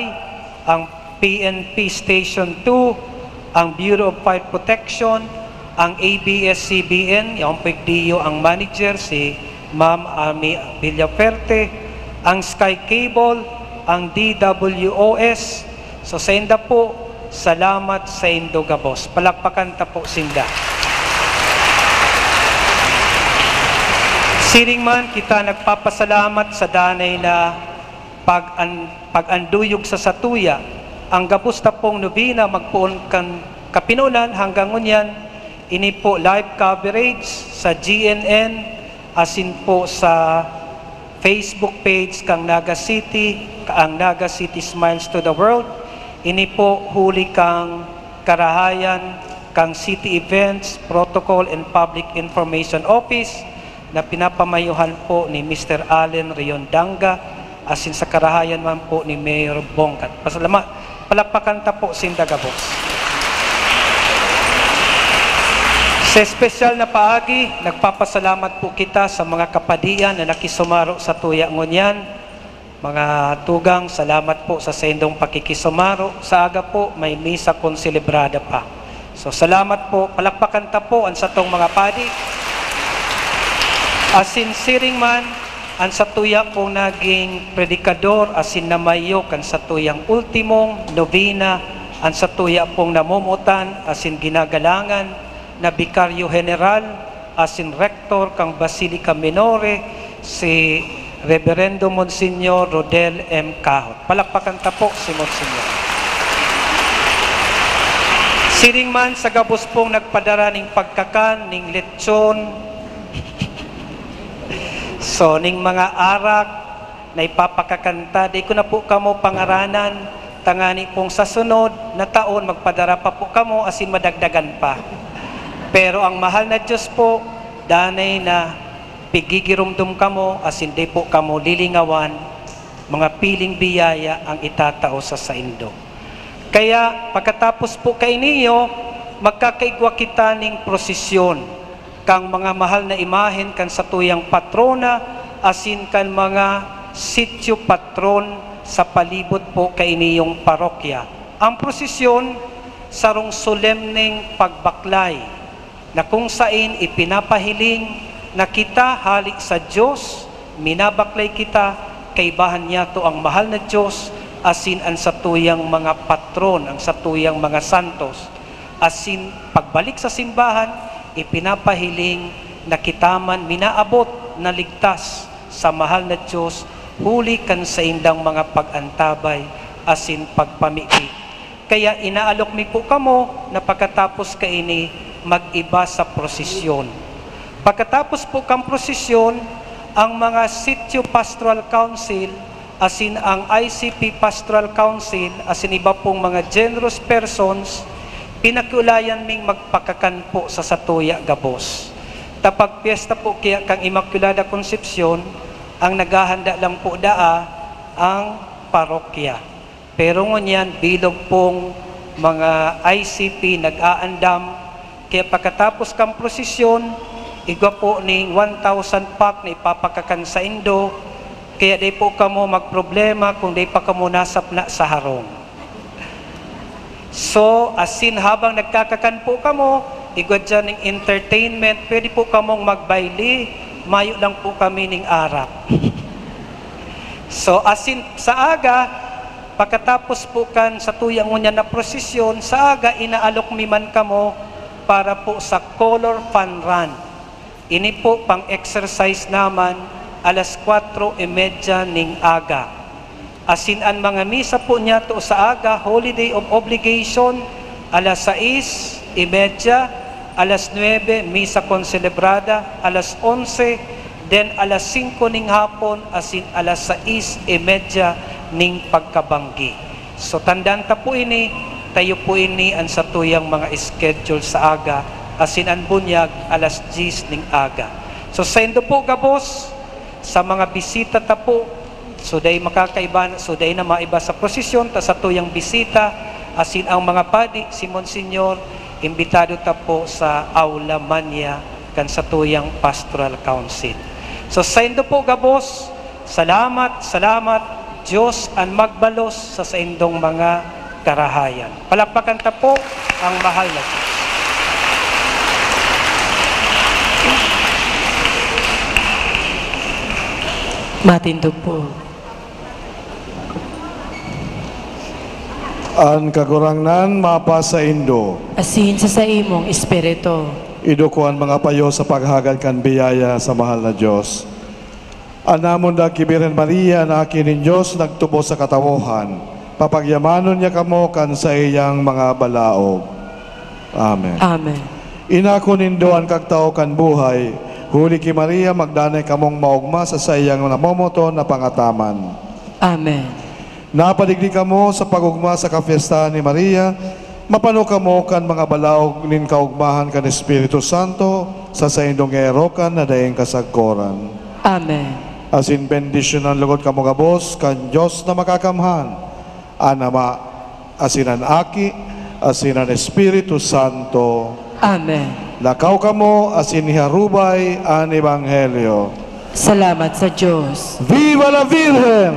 ang P N P Station two, ang Bureau of Fire Protection, ang A B S C B N, yaon po igdiyo ang manager, si Ma'am Ami Villaferte, ang Sky Cable, ang D W O S. So, sainda po, salamat saindo gabos. Palakpakan ta po sinda. Siring man, kita nagpapasalamat sa danay na pag-an-, pag-anduyog sa satuya. Ang gabos ta pong nobena magpoon kan kapinonan hanggang ngunyan, ini po live coverage sa G N N, asin po sa Facebook page kang Naga City, ang Naga City Smiles to the World. Ini po huli kang karahayan kang City Events, Protocol and Public Information Office na pinapamayohan po ni Mister Allen Riondanga, asin sa karahayan man po ni Mayor Bongkat. Pasalama-, palakpakan ta po sinda gabos. Sa espesyal na paagi, nagpapasalamat po kita sa mga kapadian na nakisumaro sa tuya ngunyan. Mga tugang, salamat po sa saindong pakikisumaro. Sa aga po, may misa kon selebrada pa. So, salamat po. Palakpakan ta po an satong mga padi. Asin siring man, an satuya pong naging predikador asin namayo kan satuyang ultimong nobena, an satuya pong namomotan asin ginagalangan na Bikaryo General asin Rector kan Basilica Minore, si Reberendo Monsignor Rodel M. Cahot. Palakpakan ta po si Monsignor. Siring man sa gabos pong nagpadara ning pagkakan, ning lechon. So, ning mga arak na ipapakakan ta, di ko na po kamo pangaranan, tangani pong sa sunod na taon, magpadara pa po kamo asin madagdagan pa. Pero ang mahal na Diyos po, danay na pigigiromdom kamo asin di po kamo lilingawan, mga piling biyaya ang itatao sa saindo. Kaya, pagkatapos po kainiyo, magkakaigwa kita ning prosesyon kan mga mahal na imahen kan satuyang patrona asin kan mga sitio patron sa palibot po kainiyong parokya. Ang prosesyon, sarong solemneng pagbaklay na kung sain ipinapahiling na kita hali sa Diyos, minabaklay kita, kaibahan niyato ang mahal na Diyos, asin an satuyang mga patron, ang satuyang mga santos. Asin pagbalik sa simbahan, ipinapahiling na kita man minaabot na ligtas sa mahal na Diyos huli kan saindang mga pag-antabay asin pagpamibi. Kaya inaalok mi po kamo na pagkatapos kaini, mag-iba sa prosesyon. Pagkatapos po kan prosesyon, ang mga Sitio Pastoral Council asin ang I C P Pastoral Council asin iba pong mga generous persons, pinakiulayan ming magpakakan po sa satuya gabos. Ta pagpyesta po kaya kan Immaculada Concepcion, ang naghahanda lang po daa ang parokya. Pero ngunyan, bilog pong mga I C P nag-aandam, kaya pagkatapos kan prosesyon, igwa po ning one thousand pack na ipapakakan saindo, kaya di po kamo magproblema kung di pa kamo nasapna sa harong. So, asin habang nagkakakan po kamo, igwa diyan ning entertainment, pwede po kamong magbayle, mayo lang po kami ning arak. So, asin sa aga, Pagkatapos po kan satuyang ngunyan na prosesyon, sa aga inaalok mi man kamo para po sa color fun run. Ini po pang-exercise naman, alas kwatro y media ning aga. Asin an mga misa po niyato sa aga, Holy Day of Obligation, alas sais y media, alas nuebe, misa konselebrada, alas onse, then alas singko ning hapon, asin alas sais y media ning pagkabanggi. So, tandaan ta po ini, tayo po ini an satuyang mga schedule sa aga, asin an bunyag, alas diyes ning aga. So, saindo po gabos, sa mga bisita ta po, so dai makakaiba, so dai na maiba sa prosesyon, ta satuyang bisita, asin ang mga padi, si Monsignor, imbitado ta po sa Aula Magna kan satuyang Pastoral Council. So, saindo po gabos, salamat, salamat, Dios an magbalos sa saindong mga karahayan. Palakpakan ta po ang mahal na Diyos. Matindog po. An Kagurangnan mapasaindo. Asin sa saimong espiritu. Iduko an mga payo sa paghagad kan biyaya sa mahal na Diyos. An namon dak ki Birhen Maria na Aki nin Dios nagtubos sa katawohan, papagyamanon niya kamo kan saiyang mga balaog. Amen. Amen. Inako nindo an kagtao kan buhay, huli ki Maria, magdanay kamong maogma sa saiyang namomoton na pangataman. Amen. Napadigdi kamo sa pag-ogma sa kapyestahan ni Maria, mapano kamo kan mga balaog nin kaogmahan kan Espiritu Santo sa saindong erokan na daing kasagkoran. Amen. Asin bendisyonan logod kamo gabos kan Dios na Makakamhan, an Ama, asin an Aki, asin an Espiritu Santo. Amen. Lakaw kamo asin iharubay an ebanghelyo. Salamat sa Diyos. Viva la Virgen!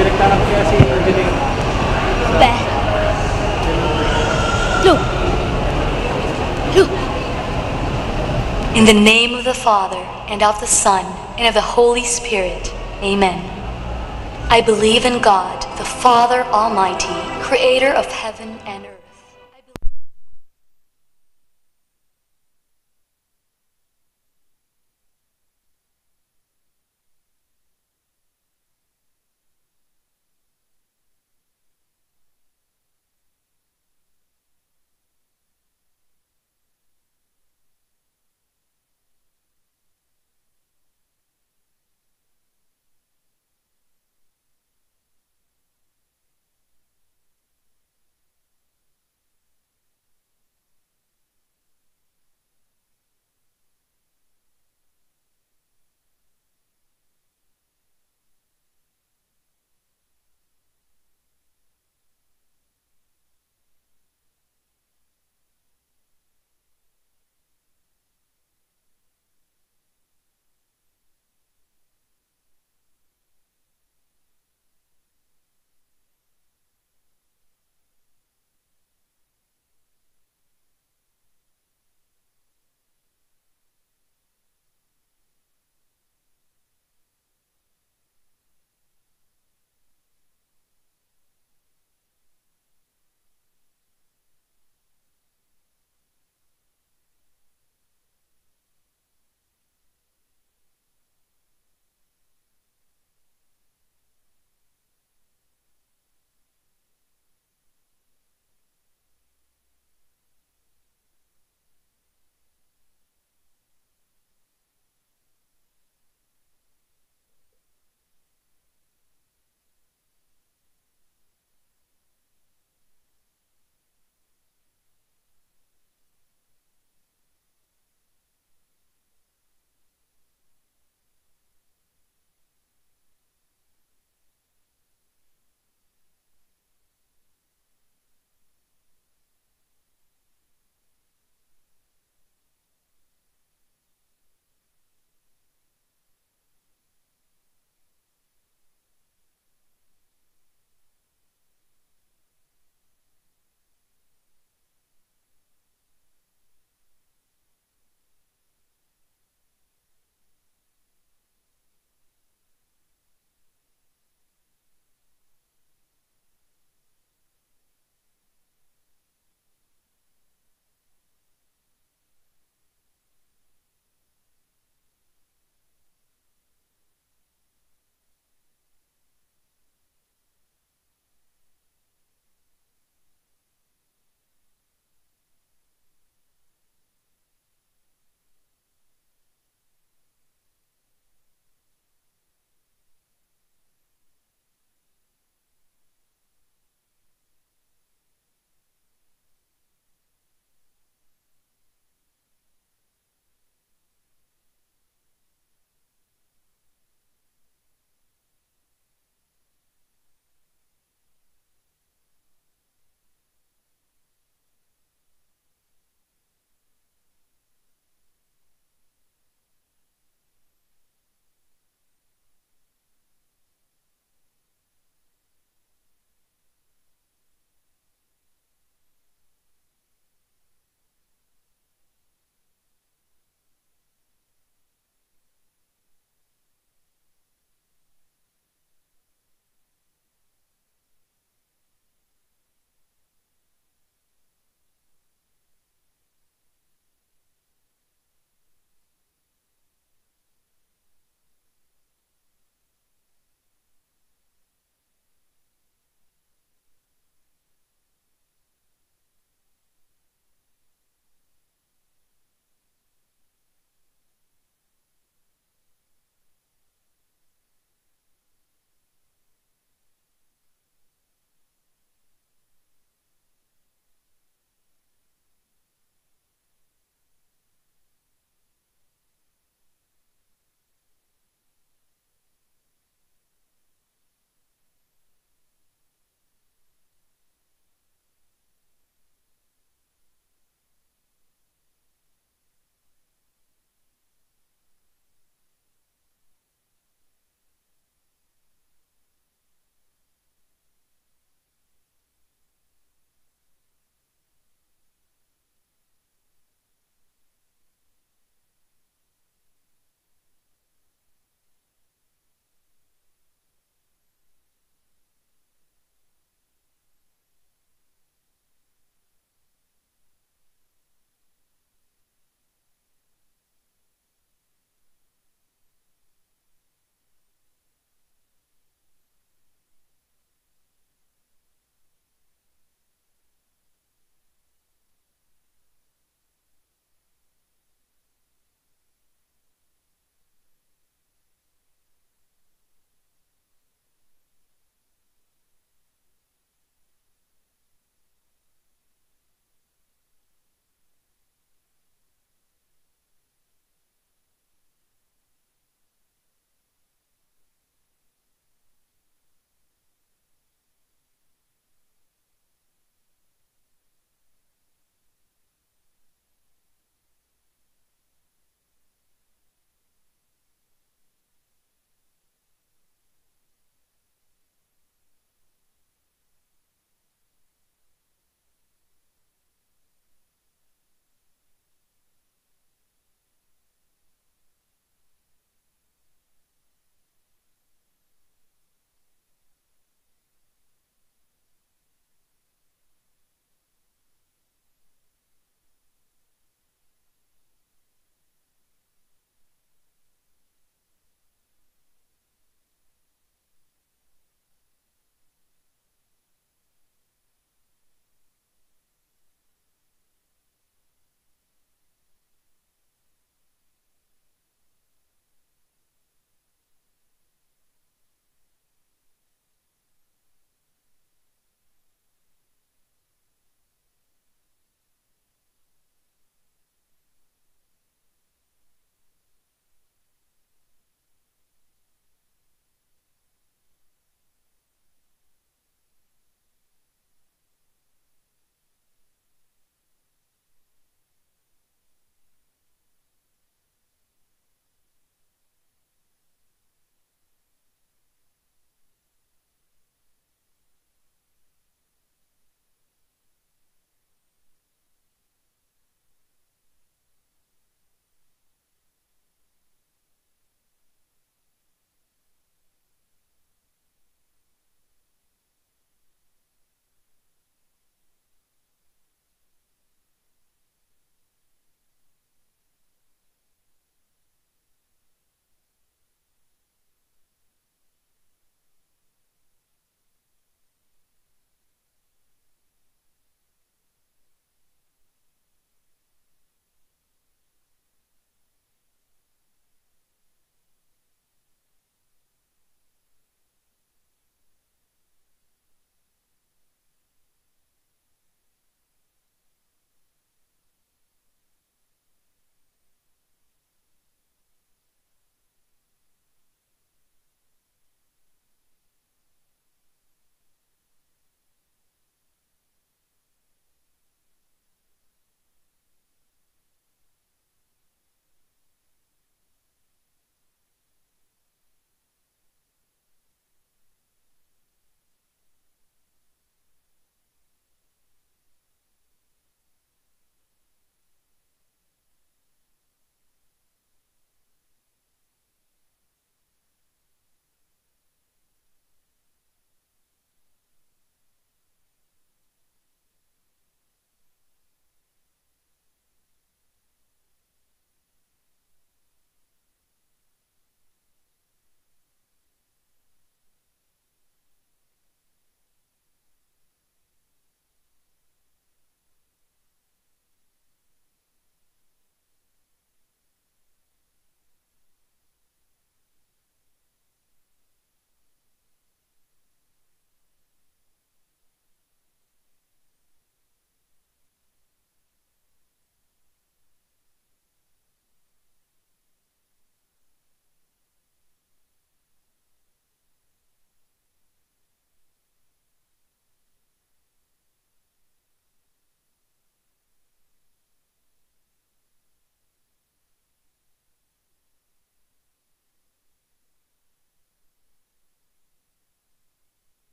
Direktahan ko kaya si Julie. Be. Lu. Lu. In the name of the Father, and of the Son, and of the Holy Spirit. Amen. I believe in God, the Father Almighty, creator of heaven and earth.